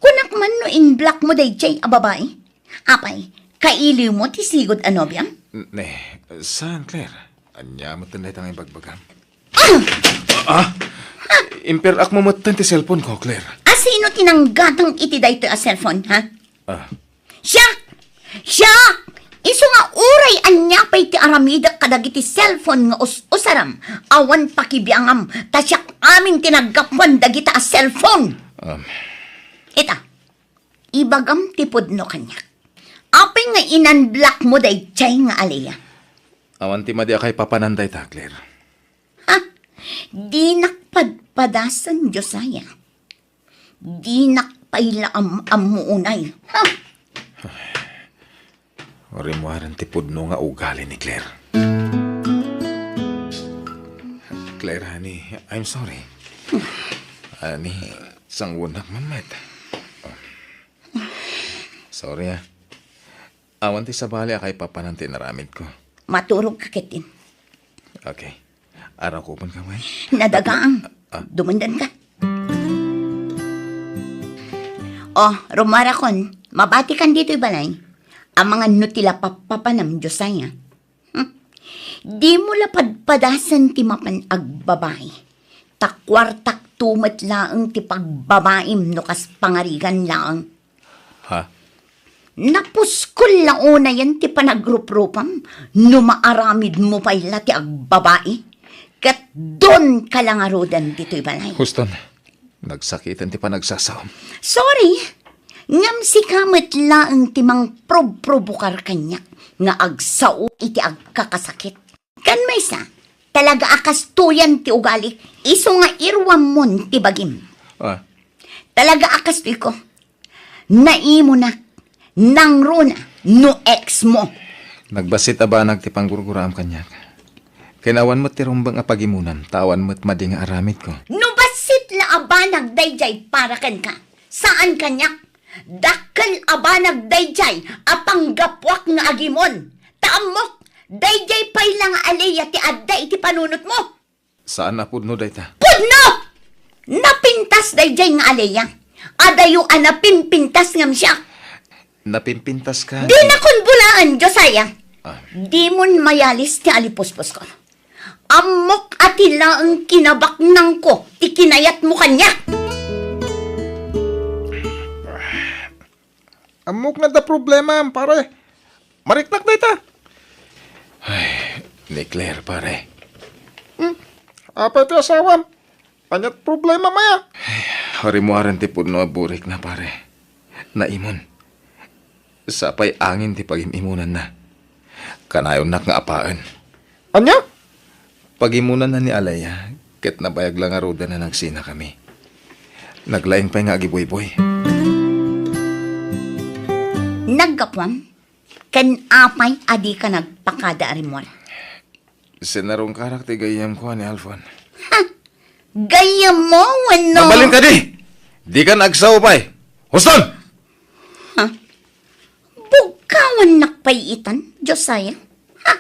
Kunak man no in-block mo daydiay a babai? Apay, kailiw mo ti sigud a nobiam? N-, ne, saan, Claire? Ania met dayta nga ibagbagam? Ah! Ah! Imper-ak mo metten ti cellphone ko, Claire. A sino ti nanggatang iti daytoy a cellphone, ha? Ah. Siak! Siak! Isu nga uray ania pay ti aramidek kadagiti cellphone nga us-usaram, awan pakibiangam, ta siak amin ti naggapuan dagita a cellphone. Um. Ita, ibagam ti pudno kaniak. Apay nga in-unblock mo daydiay nga Alea? Awan ti madi a kaipapanan dayta, Claire. Ha? Dinak padpadasen, Josiah. Dinak pay la am-ammo unay. Ha? Rimmuaren ti pudno nga ugali ni Claire. Claire, honey, I'm sorry. Honey, sangunak man met. Sorry, ah. Awan ti sabali a kaipapanan ti inaramidko. Maturog ka ketdin. Okay. Arakupen ka man? Nadagaang. Ah. Dumandan ka. Oh, rumarakon, mabati kan ditoy balay. Amangan no ti lapappapanam, Josiah. Hmm. Dimo la padpadasen ti mapan agbabai. Ta kuartak to met laeng ti pagbabaim no kas pangarigan laeng. Ha? Napuskol la unayen ti panagruprupam no maaramidmo pay la ti agbabai. Ket don ka la ngaruden ditoy balay. Houston, nagsakiten ti panagsasaom. Sorry, ngem sika met laeng ti mangprobprobokar kaniak nga agsao iti agkakasakit. Ken maysa, talaga a kastoyan ti ugalik, isu nga iruammon ti bagim. Ah. Talaga a kastoyko. Naimonak, nangruna, no ex mo. Nagbassit a banag ti panggurguraam kaniak. Ken awan met ti rumbeng a pagimonam, ta awan met madi nga aramidko. No bassit la a banag daydiay para kenka, saan kaniak. Dakkel a banag daydiay a panggapuak nga agimon. Ta ammok, Daydiay pay la nga Alea ti adda iti panunotmo. Saan a pudno dayta? Pudno! Napintas daydiay nga Alea. Adayo a napimpintas ngem siak. Napimpintas ka? Dinakon bulaen, Josiah. Ah. Dimon mayalis ti alipuspusko. Ammok a ti laeng kinabaknangko ti kinayatmo kaniak. Ammok nga adda problemam, pare. Mariknak dayta. Ay, ni Claire, pare. Hmm? Apay ti asawam? Ania't problemam aya? Ay, rimuaren ti pudno a burikna, pare. Naimon. Sapay angin ti pagim-imonanna. Kanayonnak nga apaen. Ania? Pagimonanna ni Alea, ket nabayag la ngaruden a nagsinakami. Naglaing pay nga agibuyboy. Naggapuam, ken apay a dika nagpakada a rimmuar? Sinarungkarak ti gayyemko a ni Alfon. Ha? Gayyemmo wenno? Mabalin kadi! Dikan agsao pay! Huston! Ha? Bugkawannak pay itan, Josiah? Ha?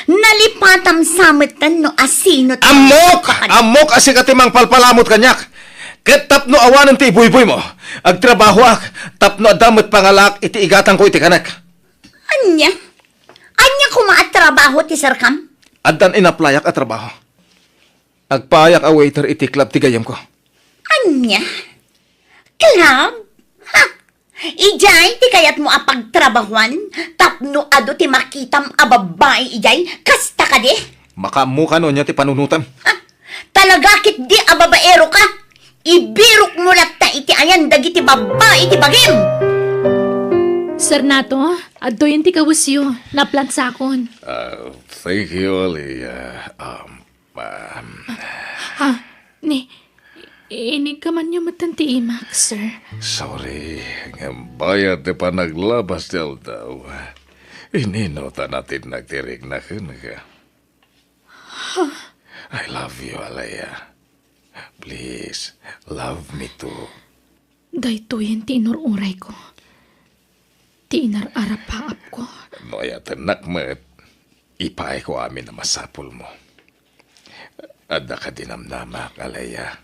Nalipatam sa metten no asino ti Ammok! Ammok a sika ti mangpalpalamut kaniak. Ket tapno awanen ti ibuyboymo, agtrabahoak tapno adda met pangalaak iti igatangko iti kanek. Ania? Ania koma a trabaho ti serkam? Addan inaplayak a trabaho. Agpaayak a waiter iti club ti gayyemko. Ania? Club? Ha! Idiay ti kayatmo a pagtrabahuan tapno adu ti makitam a babbai idiay? Kasta kadi? Makaammoka no ania ti panunotem. Ha! Talaga ketdi a babaeroka? Ibirokmo latta iti ayan dagiti babbai ti bagim! Sir Nato, adtoyen ti kawesyo. Naplansakon. Ah, thank you, Alea. Um, um, Ha? Ni, inigkamanyo metten ti imak, sir. Sorry, ngem bayat ti panaglabas ti aldaw. Inino ta natinag ti rikna kenka? I love you, Alea. Please, love me too. Daytoyen ti inur-urayko. Ti inar-arapaapko. No ayatennak met, ipaayko amin a masapulmo. Adda kadi namnamak, Alea?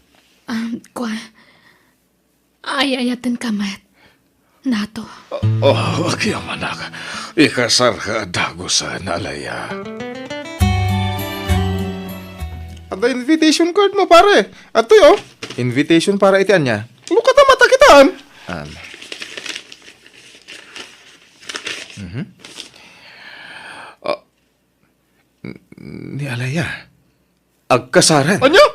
Um, kua, ay-ayatenka met, Nato. Oh, agyamanak. Ikasarka a dagusen, Alea. Adda invitation card mo, pare. Adtoy, oh. Invitation para iti ania? Lukata matakitaan. Um. Mhm. Ah, n-, ni Alea. Agkasaren. Ania?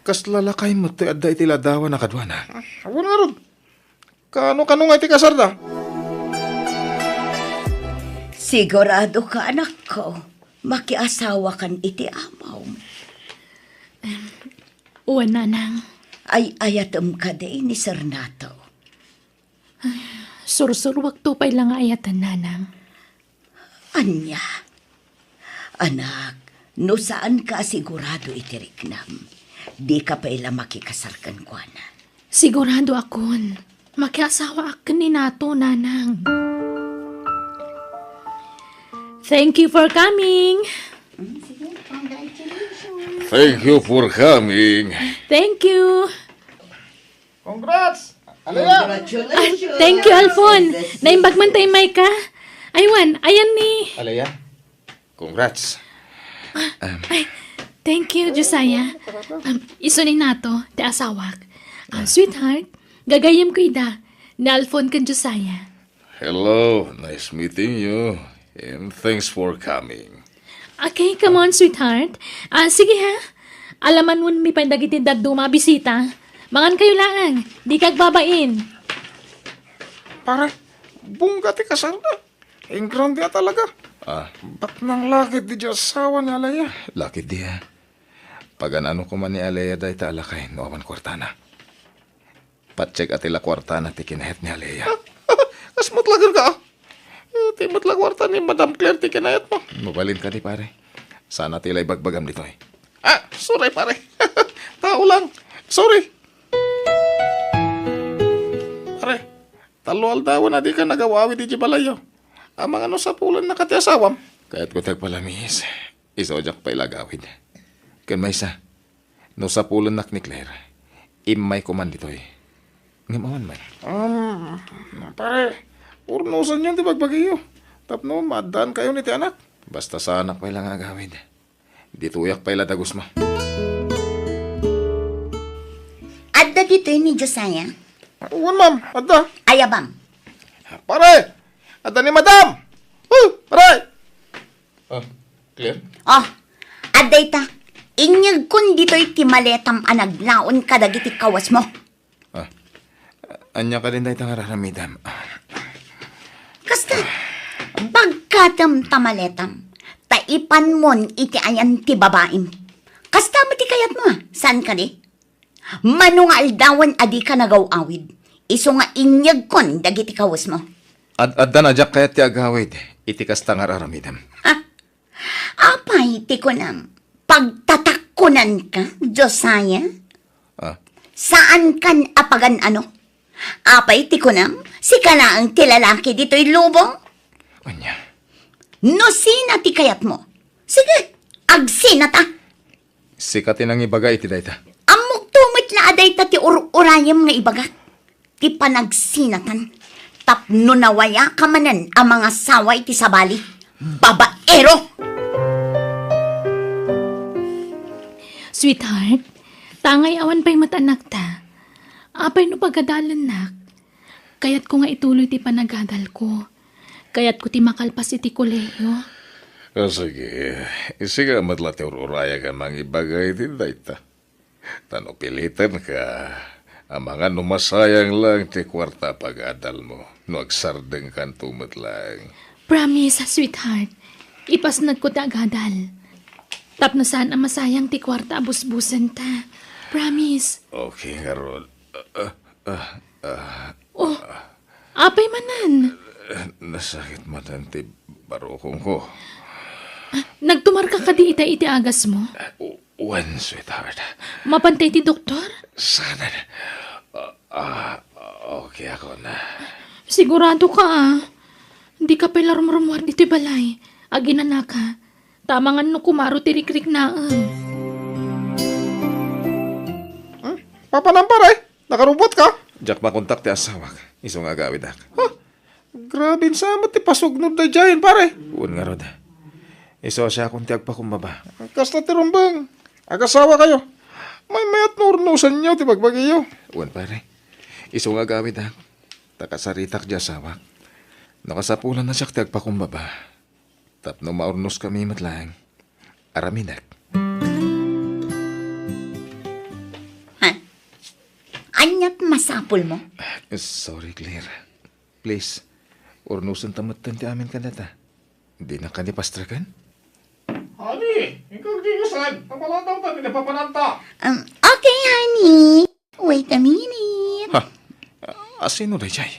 Kasla lakay met ti adda iti ladawan a kaduana. Ah, awan ngarud. Kano, kano nga iti kasarda? Sigurado ka, anakko, makiasawakan iti amom. Em, wen, nanang. Ay-ayatem kadi ni Sir Nato? Ay, sursuruakto pay la nga ayaten, nanang. Ania? Anak, no saanka a sigurado iti riknam, dika pay la makikasar kenkuana. Siguradoakon, makiasawaak ken ni Nato, nanang. Thank you for coming. Mm, sige, congratulations. Thank you for coming. Thank you. Congrats! Alea! Ah, thank you, Alfon. Naimbag man ta immay ka. Aywan, ayan ni. Alea, congrats. Ah, ay, thank you, Josiah. Um, isu ni Nato, ti asawak. Ah, sweetheart, gagayyemko ida, ni Alfon ken Josiah. Hello, nice meeting you, and thanks for coming. Okay, come on, sweetheart. Ah, sige ha. Alamanonmi pay dagiti dadduma a bisita. Mangan kayo laeng. Dika agbabain. Pare, bongga ti kasarda. Ingrande a talaga. Ah. Baknang lakay di asawa ni Alea. Lakay di, ah. Pagan-ano koma ni Alea dayta a lakay no awan kuartana. Patiek a ti la kuartana ti kinayat ni Alea. Kas met la kenka, ah. Eh, ti met la kuarta ni Madam Claire ti kinayatmo. Mabalin kadi, pare. Saan a ti la ibagbagam ditoy. Ah, sorry, pare. Tao lang. Sorry. Pare, tallo aldawen a dika nagaw-awid idiay balayyo. Amangan no sapulennaka ti asawam. Kayatko ti agpalamiis. Isu a diak pay la agawid. Ken maysa, no sapulennak ni Claire, immayko man ditoy. Ngem awan man. Um, pare, urnosanyon ti bagbagiyo. Tapno maaddaankayon iti anak. Basta saanak pay la nga agawid. Ditoyak pay la dagusmo. Adda ditoy ni Josiah? Wen, ma'am. Adda. Aya, ma'am? Pare! Adda ni madam! Oh, pare! Ah, Claire? Oh, adda ita. Inyegkon ditoy ti maletam a naglaon kadagiti kawasmo. Ah, ania kadin dayta nga ar-aramidem? Kasta, bagkatem ta maletam, ta ipanmon iti ayan ti babaim. Kasta met ti kayatmo, a? Saan kadi? Mano nga aldawen a dika nagaw-awid, isu nga inyegkon dagiti kawesmo. Ad-, addan a diak kayat ti agawid iti kasta nga ar-aramidem. Ha? Apay ti kunam, pagtatakkonanka, Josiah? Ah. Saankan a pagan-ano? Apay ti kunam, sika laeng ti lalaki ditoy lubong? Ania? No sina ti kayatmo, sige, agsinata. Sika ti nangibaga iti dayta. Ammokto met la a dayta ti ur-urayem nga ibagak. Ti panagsinatan. Tapno nawayaka manen a mangasawa iti sabali. Babaero! Sweetheart, tangay awan pay met anakta. Apay no pagadalennak? Kayatko nga ituloy ti panagadalko. Kayatko ti makalpas iti kolehiyo. Ah, sige. Sika met la ti ur-urayag a mangibaga iti dayta. Ta no pilitenka, amangan no masayang lang ti kuarta a pagadalmo no agsardengkanto met laeng. Promise, sweetheart. Ipasnekko ti agadal. Tapno saan a masayang ti kuarta a busbusenta. Promise. Okay, ngarud. Ah, ah, ah. Oh, apay manen? Nasakit manen ti barukongko. Nagtumarka kadi ita iti agasmo? Wen, sweetheart. Mapantay ti doktor? Saan? Ah, ah, okay ako na. Sigurado ka, ah. Dika pay la rumrumuar ditoy balay. Aginanaka. Ta amangan no kumaro ti rikriknaem. Hmm? Papanam, pare? Nakarubotka? Diak makontak ti asawak. Isu nga agawidak. Ha? Grabe, saan met ti pasugnod daydiayen, pare? Wen ngarud. Isu a siakon ti agpakumbaba. Kasta ti rumbeng. Agasawakayo. Maymayat no urnosanyo ti bagbagiyo. Wen, pare. Isu nga agawidak. Ta kasaritak ti asawak. No kasapulan a siak ti agpakumbaba. Tapno maurnoskami met laeng. Aramidek. Ha? Aniat masapulmo? Sorry, Claire. Please, urnosenta metten ti amin kadata. Dinak kadi pastreken? Honey, inka agdigosen. Papalantaw ta ti napapananta. Um, okay, honey. Wait a minute. Ha? A sino daydiay?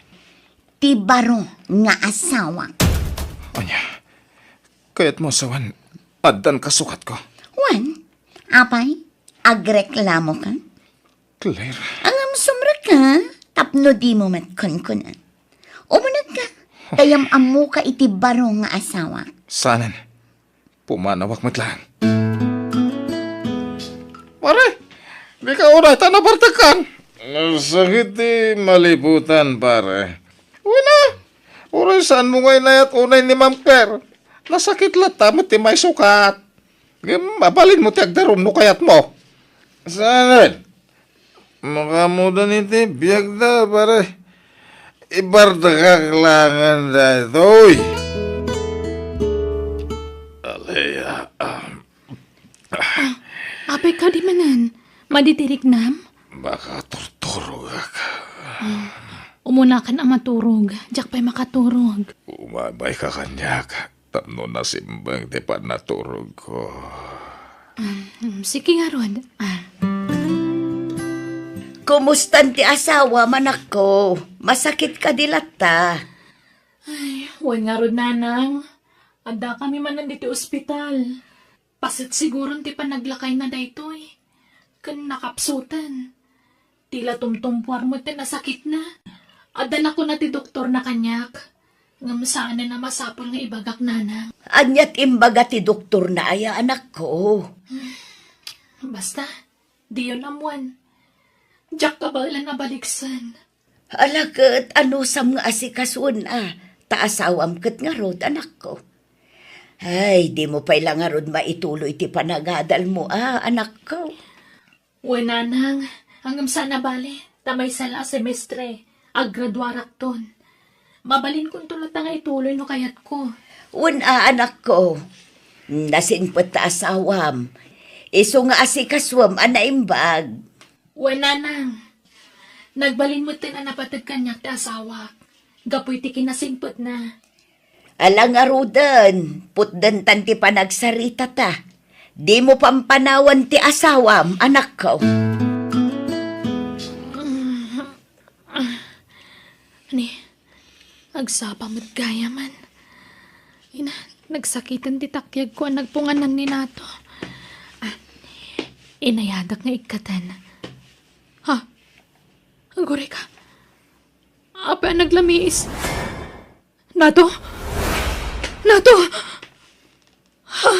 Ti baro nga asawak. Ania? Kayatmo a sawen, addan kasukatko? Wen, apay, agreklamoka? Claire. Ngem sumrekka, tapno dimo met kunkunan. Umunegka, ta yam-ammoka iti baro nga asawak. Saanen? Pumanawak met laeng. Pare, dika unay ta nabartekkan. Nasakit ti maliputan, pare. Wen a, uray saanmo nga inayat unay ni Ma'am Claire. Nasakit latta met ti maisukat. Ngem mabalinmo ti agdarum no kayatmo. Saanen? Makaammodan iti biagda, pare. Ibartekak laengen daytoy. Alea, ah. Ah, apay kadi manen? Madi ti riknam? Makaturturogak. Ah, umunakan a maturog. Diak pay makaturog. Umabayka kaniak. Tapno nasimbeng ti pannaturogko. Ah, mm, sige ngarud. Ah. Kumustan ti asawa, manakko? Masakit kadi latta? Ay, wen ngarud, nanang. Addakami manen ditoy ospital. Paset siguron ti panaglakayna daytoy. Ken nakapsuten. Ti la tumtumpuar met ti nasakitna. Adda nakuna ti doktorna kaniak. Ngem saanen a masapul nga ibagak, nanang. Ania ti imbaga ti doktorna aya, anakko? Basta, diyon ammoen. Diak kabaelan a baliksen. Ala ket, anusam nga asikasuen a, ta asawam ket ngarud, anakko. Ay, dimo pay la ngarud maituloy ti panagadalmo a, anakko. Wen, nanang, ngem saan a bale, ta maysa la a semestre, aggraduarakton. Mabalinkonto latta nga ituloy no kayatko. Wen a, anakko, nasingpet ta asawam. Isu nga asikasuem a naimbag. Wen, nanang, nagbalin metten a napateg kaniak ti asawak, gapu iti kinasingpetna. Ala ngaruden, putdentan ti panagsaritata. Dimo pampanawan ti asawam, anakko. Ni, agsapa met gayamen. Ina, nagsakiten ti takyagko a nagpunganan ni Nato. Ah, inayadak nga ikkaten. Ha? Aguray ka. Apay a naglamiis. Nato? Nato! Ha?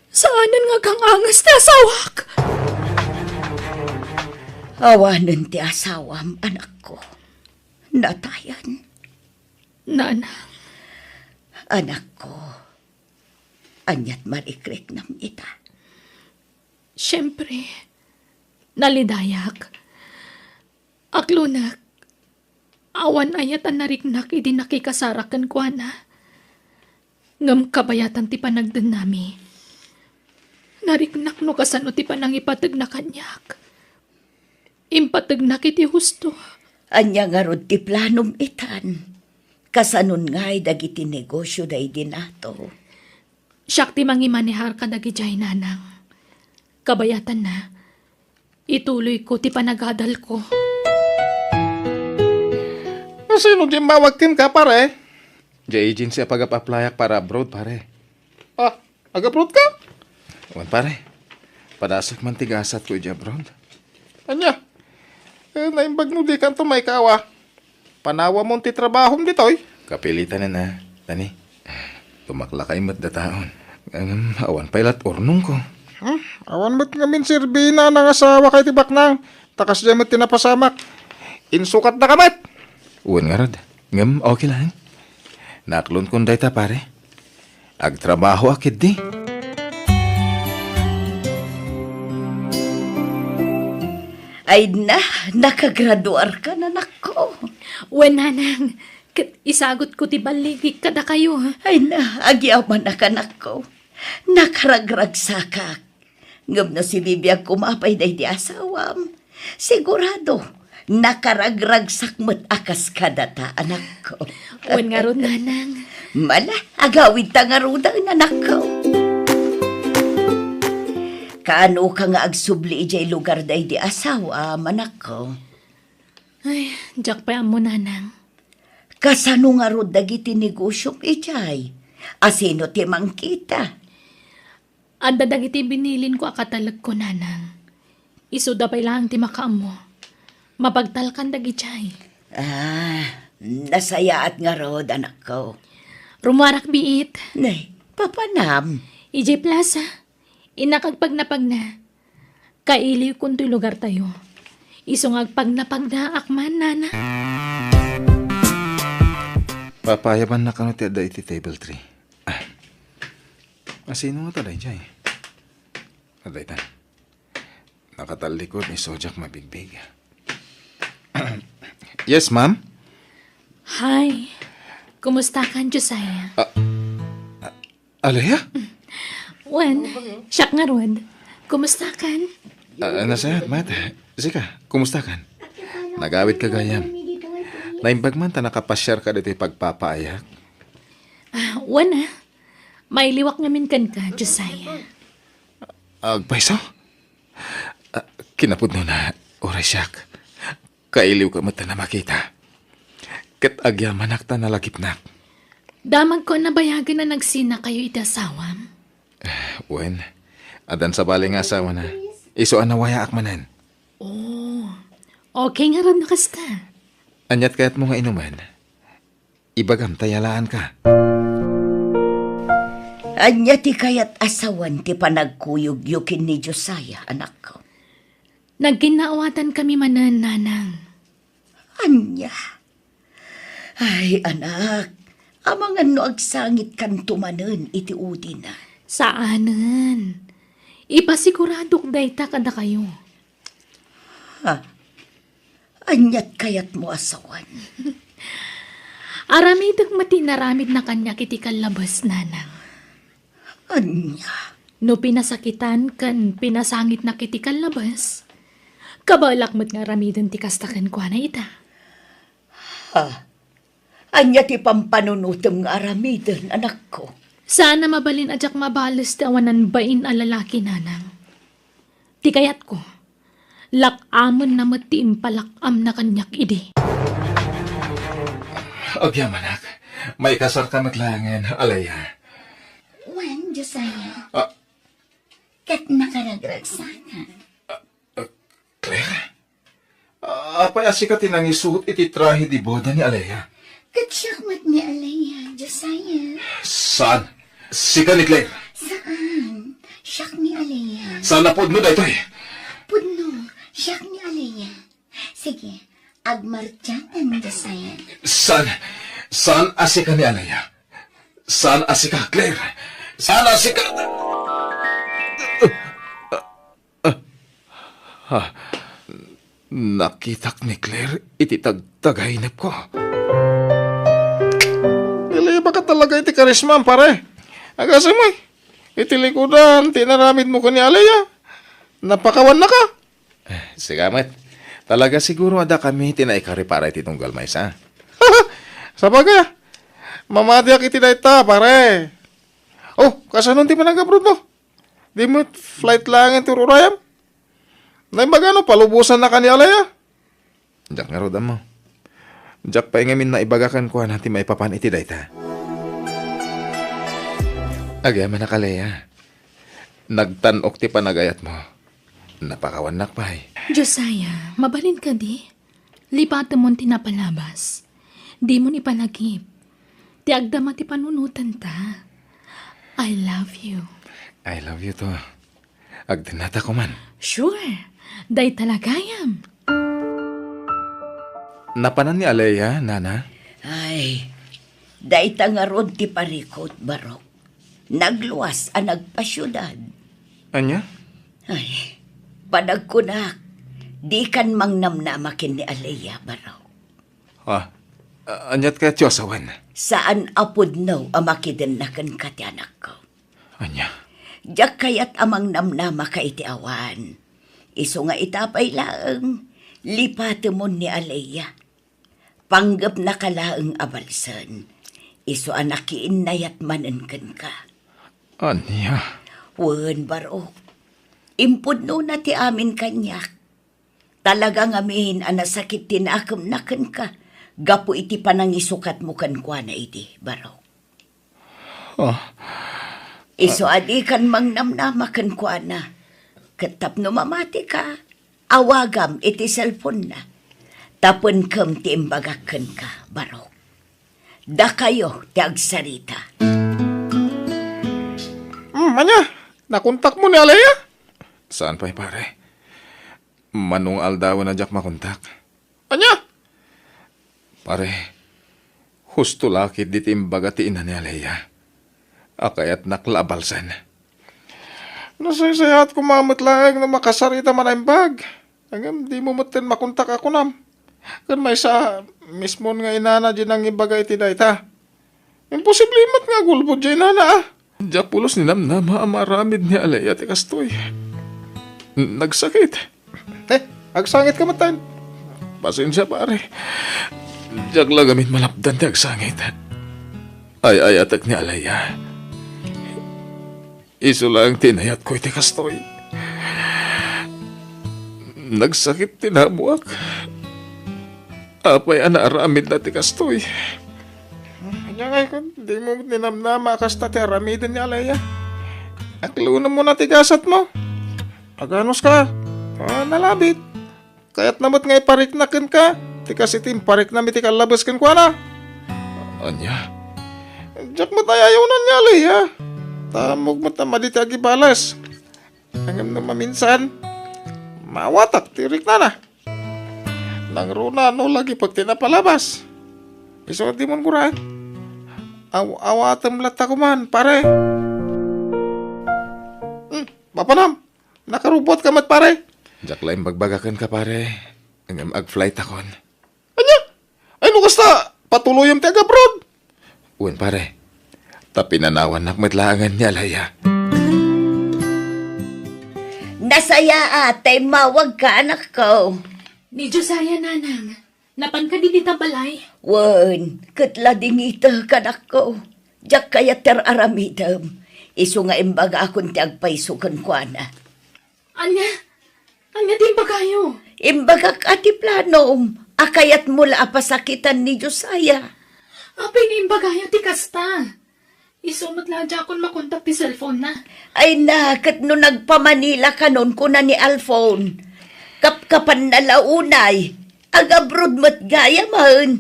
Saanen nga agang-angas ti asawak? Awanen ti asawam, anakko. Natayan. Nanang. Anakko, aniat marikriknam ita? Siempre, nalidayak. Aklonek, awan aya a nariknak idi nakikasarak kenkuana. Ngem kabayatan ti panagdennami, nariknak no kasano ti panangipategna kaniak. Impategnak iti husto. Ania ngarud ti planom itan? Kasanon ngay dagiti negosio daydi Nato? Siak ti mangimanehar kadagijay, nanang. Kabayatanna, ituloyko ti panagadalko. Sino ti immawag kenka, pare? Diay agency a pag-aplayak para abroad, pare. Ah, ag-abroad ka? Wen, pare. Padasek man ti gasatko idiay abroad. Ania? Eh, naimbag no dikanto maikaawa. Panawamon ti trabahom ditoy? Kapilitanen a, Tani. Tumaklakay met dataon. Ngem awan pay lat urnongko. Hmm? Awan met ngamin serbina a nangasawak iti baknang. Ta kasdiay met ti napasamak. Insukatdaka met! Wen ngarud. Ngem okay lang. Naklonkon dayta, pare. Agtrabahoak ketdi. Ay na, nakagraduarkan, anakko. Wen, nanang, ket isagutko ti balligik kadakayo. Ay na, agyamanak, anakko. Nakaragragsakak. Ngem no sibibiagko pay daydi asawam, sigurado, nakaragragsak met a kas kadata, anakko. Wen ngarud, nanang. Mala, agawidta ngaruden, anakko. Kaanoka nga agsubli idiay lugar daydi asawam, anakko? Ay, diak pay ammo, nanang. Kasano ngarud dagiti negosiom idiay? Asino ti mangkita? Adda dagiti binilinko a katalekko, nanang. Isuda pay laeng ti makaammo. Mapagtalkan dagidiay. Ah, nasayaat ngarud, anakko. Rummuarak biit. Nay, papanam? Idiay plaza, innak agpagnapagna. Kailiwkon toy lugartayo. Isu nga agpagnapagnaak man, nana. Papayabanna kano ti adda iti table three? Ah. Asino nga ta daydiay? Adda ita. Nakatallikod ni Sojak mabigbig. Yes, ma'am? Hi. Kumusta kan, Josiah? Ah, ah, Alea? Wen, siak ngarud. Kumusta kan? Ah, nasayaat met. Sika, kumusta kan? Nagawid ka gayam. Naimbag man ta nakapasiar ka ditoy pagpapaayak. Ah, wen a. Mailiwak ngamin kenka, Josiah. Agpayso? Ah, kinapudno na, uray siak. Kailiwko met ta makita. Ket agyamanak ta nalagipnak. Damagko a nabayagen a nagsinakayo iti asawam. Wen, addan sabali nga asawana. Isu a nawayaak manen. Oh, okay ngarud no kasta. Aniat kayatmo nga inumen? Ibagam ta yalaanka. Ania ti kayat a sawen ti panagkuyogyo ken ni Josiah, anakko? Nagginnaawatankami manen, nanang. Ania? Ay, anak, amangan no agsangitkanto manen iti udina. Saanen. Ipasiguradok dayta kadakayo. Ha? Aniat kayatmo a sawen? Aramidek met ti inaramidna kaniak iti kallabes, nanang. Ania? No pinasakitan ken pinasangitnak iti kallabes, kabaelak met nga aramiden ti kasta kenkuana ita. Ha? Ania ti pampanunotem nga aramiden, anakko? Saan a mabalin a diak mabales ti awanan bain a lalaki, nanang. Ti kayatko, lak-amenna met ti impalak-amna kaniak idi. Agyamanak, maikasarka met laengen, Alea. Wen, Josiah. Ah. Ket nakaragragsana. Ah, Claire? Ah, apay a sika ti nangisuot iti trahe de boda ni Alea? Ket siak met ni Alea, Josiah. Saan? Sika ni Claire? Saan? Siak ni Alea. Saan a pudno daytoy? Pudno, siak ni Alea. Sige, agmartiatan, Josiah. Saan? Saan a sika ni Alea? Saan a sika, Claire? Saan a sika? Ah, ha, nakitak ni Claire iti tagtagainepko. Nalibaka talaga iti karismam, pare. Agasem, ay, iti likudan ti inaramidmo ken ni Alea, napakawannaka. Eh, sika met. Talaga siguro adda kami ti naikari para iti tunggal maysa. Sabagay, mamatiak iti dayta, pare. Oh, kasano ti panag-abroad mo? Di met flight laeng ti ururayam? Naimbagano, palubosanna ka ni Alea? Diak ngarud ammo. Diak pay ngamin naibaga kenkuana ti maipapan iti dayta. Agyamanak, Alea. Nagtan-ok ti panagayatmo. Napakawannak pay. Josiah, mabalin kadi? Lipatemon ti napalabas. Dimon ipalagip. Ti agdama ti panunotanta. I love you. I love you too. Agdennata koman. Sure. Dayta la gayam. Napanan ni Alea, nana? Ay, dayta ngarud ti parikut, Barok. Nagluas a nagpasiudad. Ania? Ay, panagkunak, dikan mangnamnama ken ni Alea, Barok. Ah, a-, aniat kayat ti asawen? Saan a pudno a makidenna kenka ti anakko. Ania? Diak kayat a mangnamnamaka iti awan. Isu nga ita pay laeng, lipatemon ni Alea. Panggepnaka laeng a balsen. Isu a nakiinnayat manen kenka. Ania? Wen, Barok. Impudnona ti amin kaniak. Talaga ngamin a nasakit ti nakemna kenka gapu iti panangisukatmo kenkuana idi, Barok. Ah. Isu a dikan mangnamnama kenkuana. Ket tapno mamatika, awagam iti cellphone-na. Tapenkem ti imbagak kenka, Barok. Dakayo ti agsarita. Hmm, ania? Nakontakmo ni Alea? Saan pay, pare. Mano nga aldawen a diak makontak. Ania? Pare, husto la ketdi ti imbaga ti ina ni Alea a kayatnak la a balsen. Nasaysayaat koma met laeng no makasarita man a imbag. Ngem dimo metten makontak a kunam. Ken maysa, mismon nga inana diay nangibaga iti dayta. Imposible met nga agulbod diay inana, a. Diak pulos ninamnama a maaramid ni Alea ti kastoy. Nagsakit. Eh, agsangitka metten. Pasensia, pare. Diak la gamin malapdan ti agsangit. Ay-ayatek ni Alea. Isu laeng ti inayatko iti kastoy. Nagsakit ti namoak. Apay a naaramidna ti kastoy? Ania ngay kun dimo ninamnama a kasta ti aramiden ni Alea? Akluonemmona ti gasatmo. Aganuska. Ah, nalabit. Kayatna met nga iparikna kenka ti kas iti impariknam iti kallabes kenkuana. Ania? Diak met ay-ayaw ni Alea. Ta ammok met a madi ti agibales. Ngem no maminsan, maawatak ti riknana. Nangruna no lagipek ti napalabas. Isu a dimon guraen. Aw-, awatem latta koman, pare. Hmm, mapanam. Nakarubuatka met, pare. Diak la imbagbagaken ka, pare. Ngem ag-flightakon. Ania? Ay, no kasta, patuloyem ti ag-abroad. Wen, pare. Ta pinanawannak met laengen ni Alea. Nasayaat ta immawagka, anakko. Ni Josiah, nanang. Napanka dita balay? Wen, ket ladingitek, anakko. Diak kayat ti ar-aramidem. Isu nga imbagakon ti agpayso kenkuana. Ania? Ania ti imbagayo? Imbagak a ti planom a kayatmo la a pasakitan ni Josiah. Apay nga imbagayo ti kasta? Isu met la a diakon makontak ti cellphone-na. Ay na, ket no nagpa-Manila kanon, kuna ni Alfon, kapkapanna la unay. Ag-abroad met gayamen.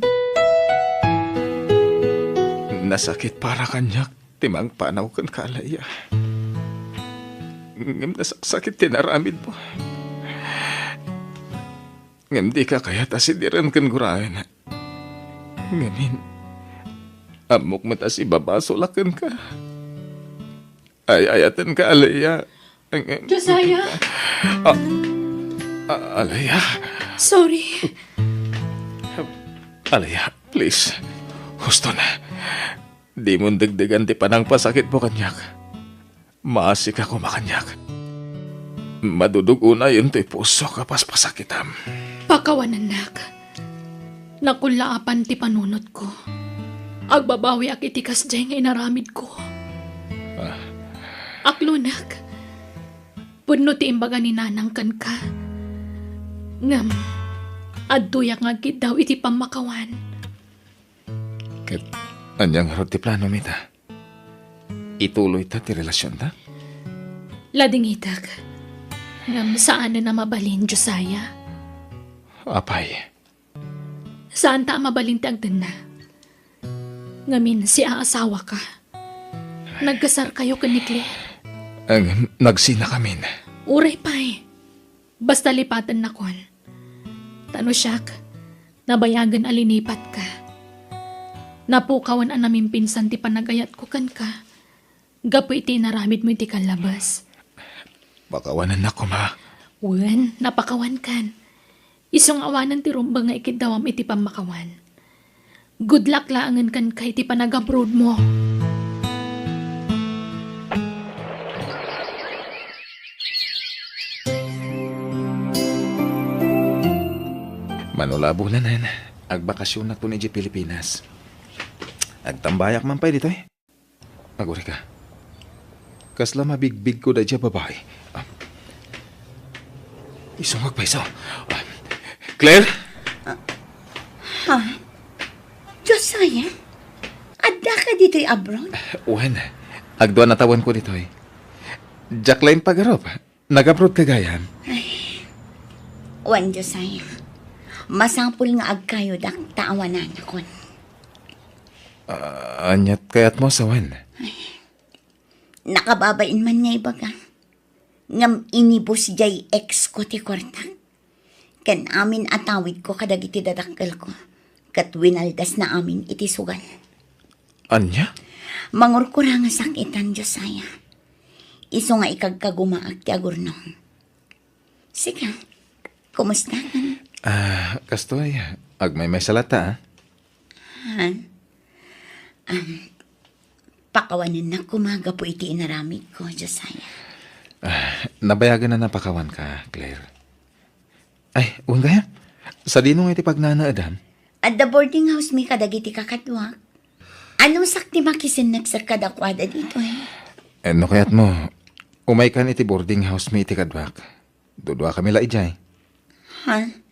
Nasakit para kaniak ti mangpanaw kenka, Alea. Ngem nasaksakit ti inaramidmo. Ngem dika kayat a sidiren ken guraen. Ngamin, ammok met a sibabasol a kenka. Ay-ayatenka, Alea. Josiah! Ah, ah, Alea. Sorry. Alea, please. Husto na. Dimon degdegan ti panangpasakitmo kaniak. Maasika koma kaniak. Madudug-onayen toy pusok a paspasakitam. Pakawanennak. Nakullaapan ti panunotko. Agbabawiak iti kasdiay nga inaramidko. Ah. Aklonek, pudno ti imbaga ni Nanang kenka. Ngem, adtoyak nga agkiddaw iti pammakawan. Ket ania ngarud ti planom ita? Ituloyta ti relasionta? Ladingitek. Ngem saanen a mabalin, Josiah. Apay? Saanta a mabalin ti agdenna. Ngamin, siaasawaka. Nagkasarkayo ken ni Claire. Ang nagsinakamin. Uray pay. Basta lipatennakon. Ta no siak, nabayagen a linipatka. Napukawan a namimpinsan ti panagayatko kenka. Gapu iti inaramidmo iti kallabes. Pakawanennak koma. Wen, napakawankan. Isu nga awanen ti rumbeng nga ikiddawam iti pammakawan. Good luck laengen kenka iti panagabroadmo. Mano la a bulanen, agbakasionakon idiay Pilipinas. Agtambayak man pay ditoy. Agurayka. Kasla mabigbigko daydiay a babai. Ah. Isu nga agpayso. Ah. Claire? Ah. Ha? Josiah? Addaka ditoy abroad? Wen, agdua a tawenko ditoy. Diak la impagarup. Nag-abroad ka gayam? Ay. Wen, Josiah. Masapul nga agkayodak ta awananakon. Ah, aniat kayatmo, sawen? Nakababain man nga ibaga. Ngem inibus diay ex ko ti kuartak. Ken amin a tawidko kadagiti dadakkelko. Ket winaldasna amin iti sugal. Ania? Mangurkurangasak itan, Josiah. Isu nga ikagkagumaak ti agurnong. Sika, kumusta ka? Ah, kastoy, agmaymaysa latta, ah. Ha? Um, pakawanennak koma gapu iti inaramidko, Josiah. Ah, nabayagen a napakawanka, Claire. Ay, wen gayam. Sadino nga iti pagnaanadam? Adda boarding house mi kadagiti kakaduak. Anusak ti makisinnagsek kadakuada ditoy? Eh, no kayatmo, umaykan iti boarding house mi iti kaduak. Duduakami la idiay. Ha?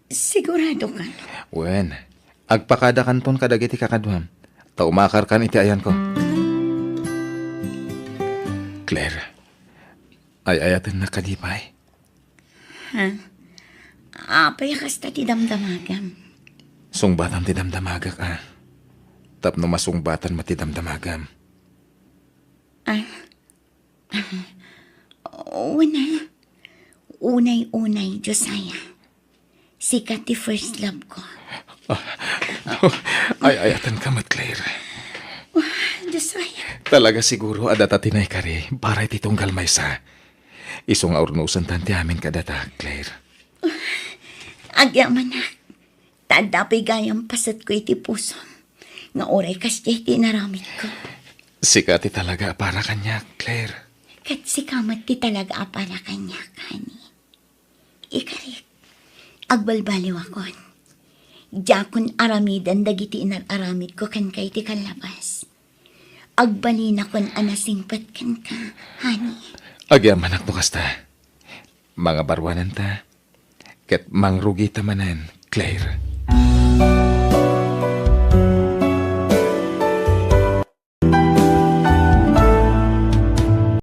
Sigurado ka? Wen, agpakadakanton kadagiti kakaduam, ta umakarkan iti ayanko. Claire, ay-ayatennak kadi pay? Ha? Apay a kasta ti damdamagam? Sungbatam ti damdamagak, a. tapno masungbatan met ti damdamagam. Ah, ah, una, unay-unay, Josiah. Sika ti first love ko. Ay-ayatenka met, Claire. Josiah. Talaga siguro a data ti naikari para iti tunggal maysa. Isu nga urnosentan ti amin kadata, Claire. Agyamanak, ta adda pay gayam pasetko iti pusom nga uray kasdiay ti inaramidko. Sika ti talaga a para kaniak, Claire. Ket sika met ti talaga a para kaniak, honey. Ikarik, agbalbaliwakon. Diakon aramiden dagiti inar-aramidko kenka iti kallabas. Agbalinakon a nasingpet kenka, honey. Agyamanak no kasta. Mangabaruananta, ket mangrugita manen, Claire.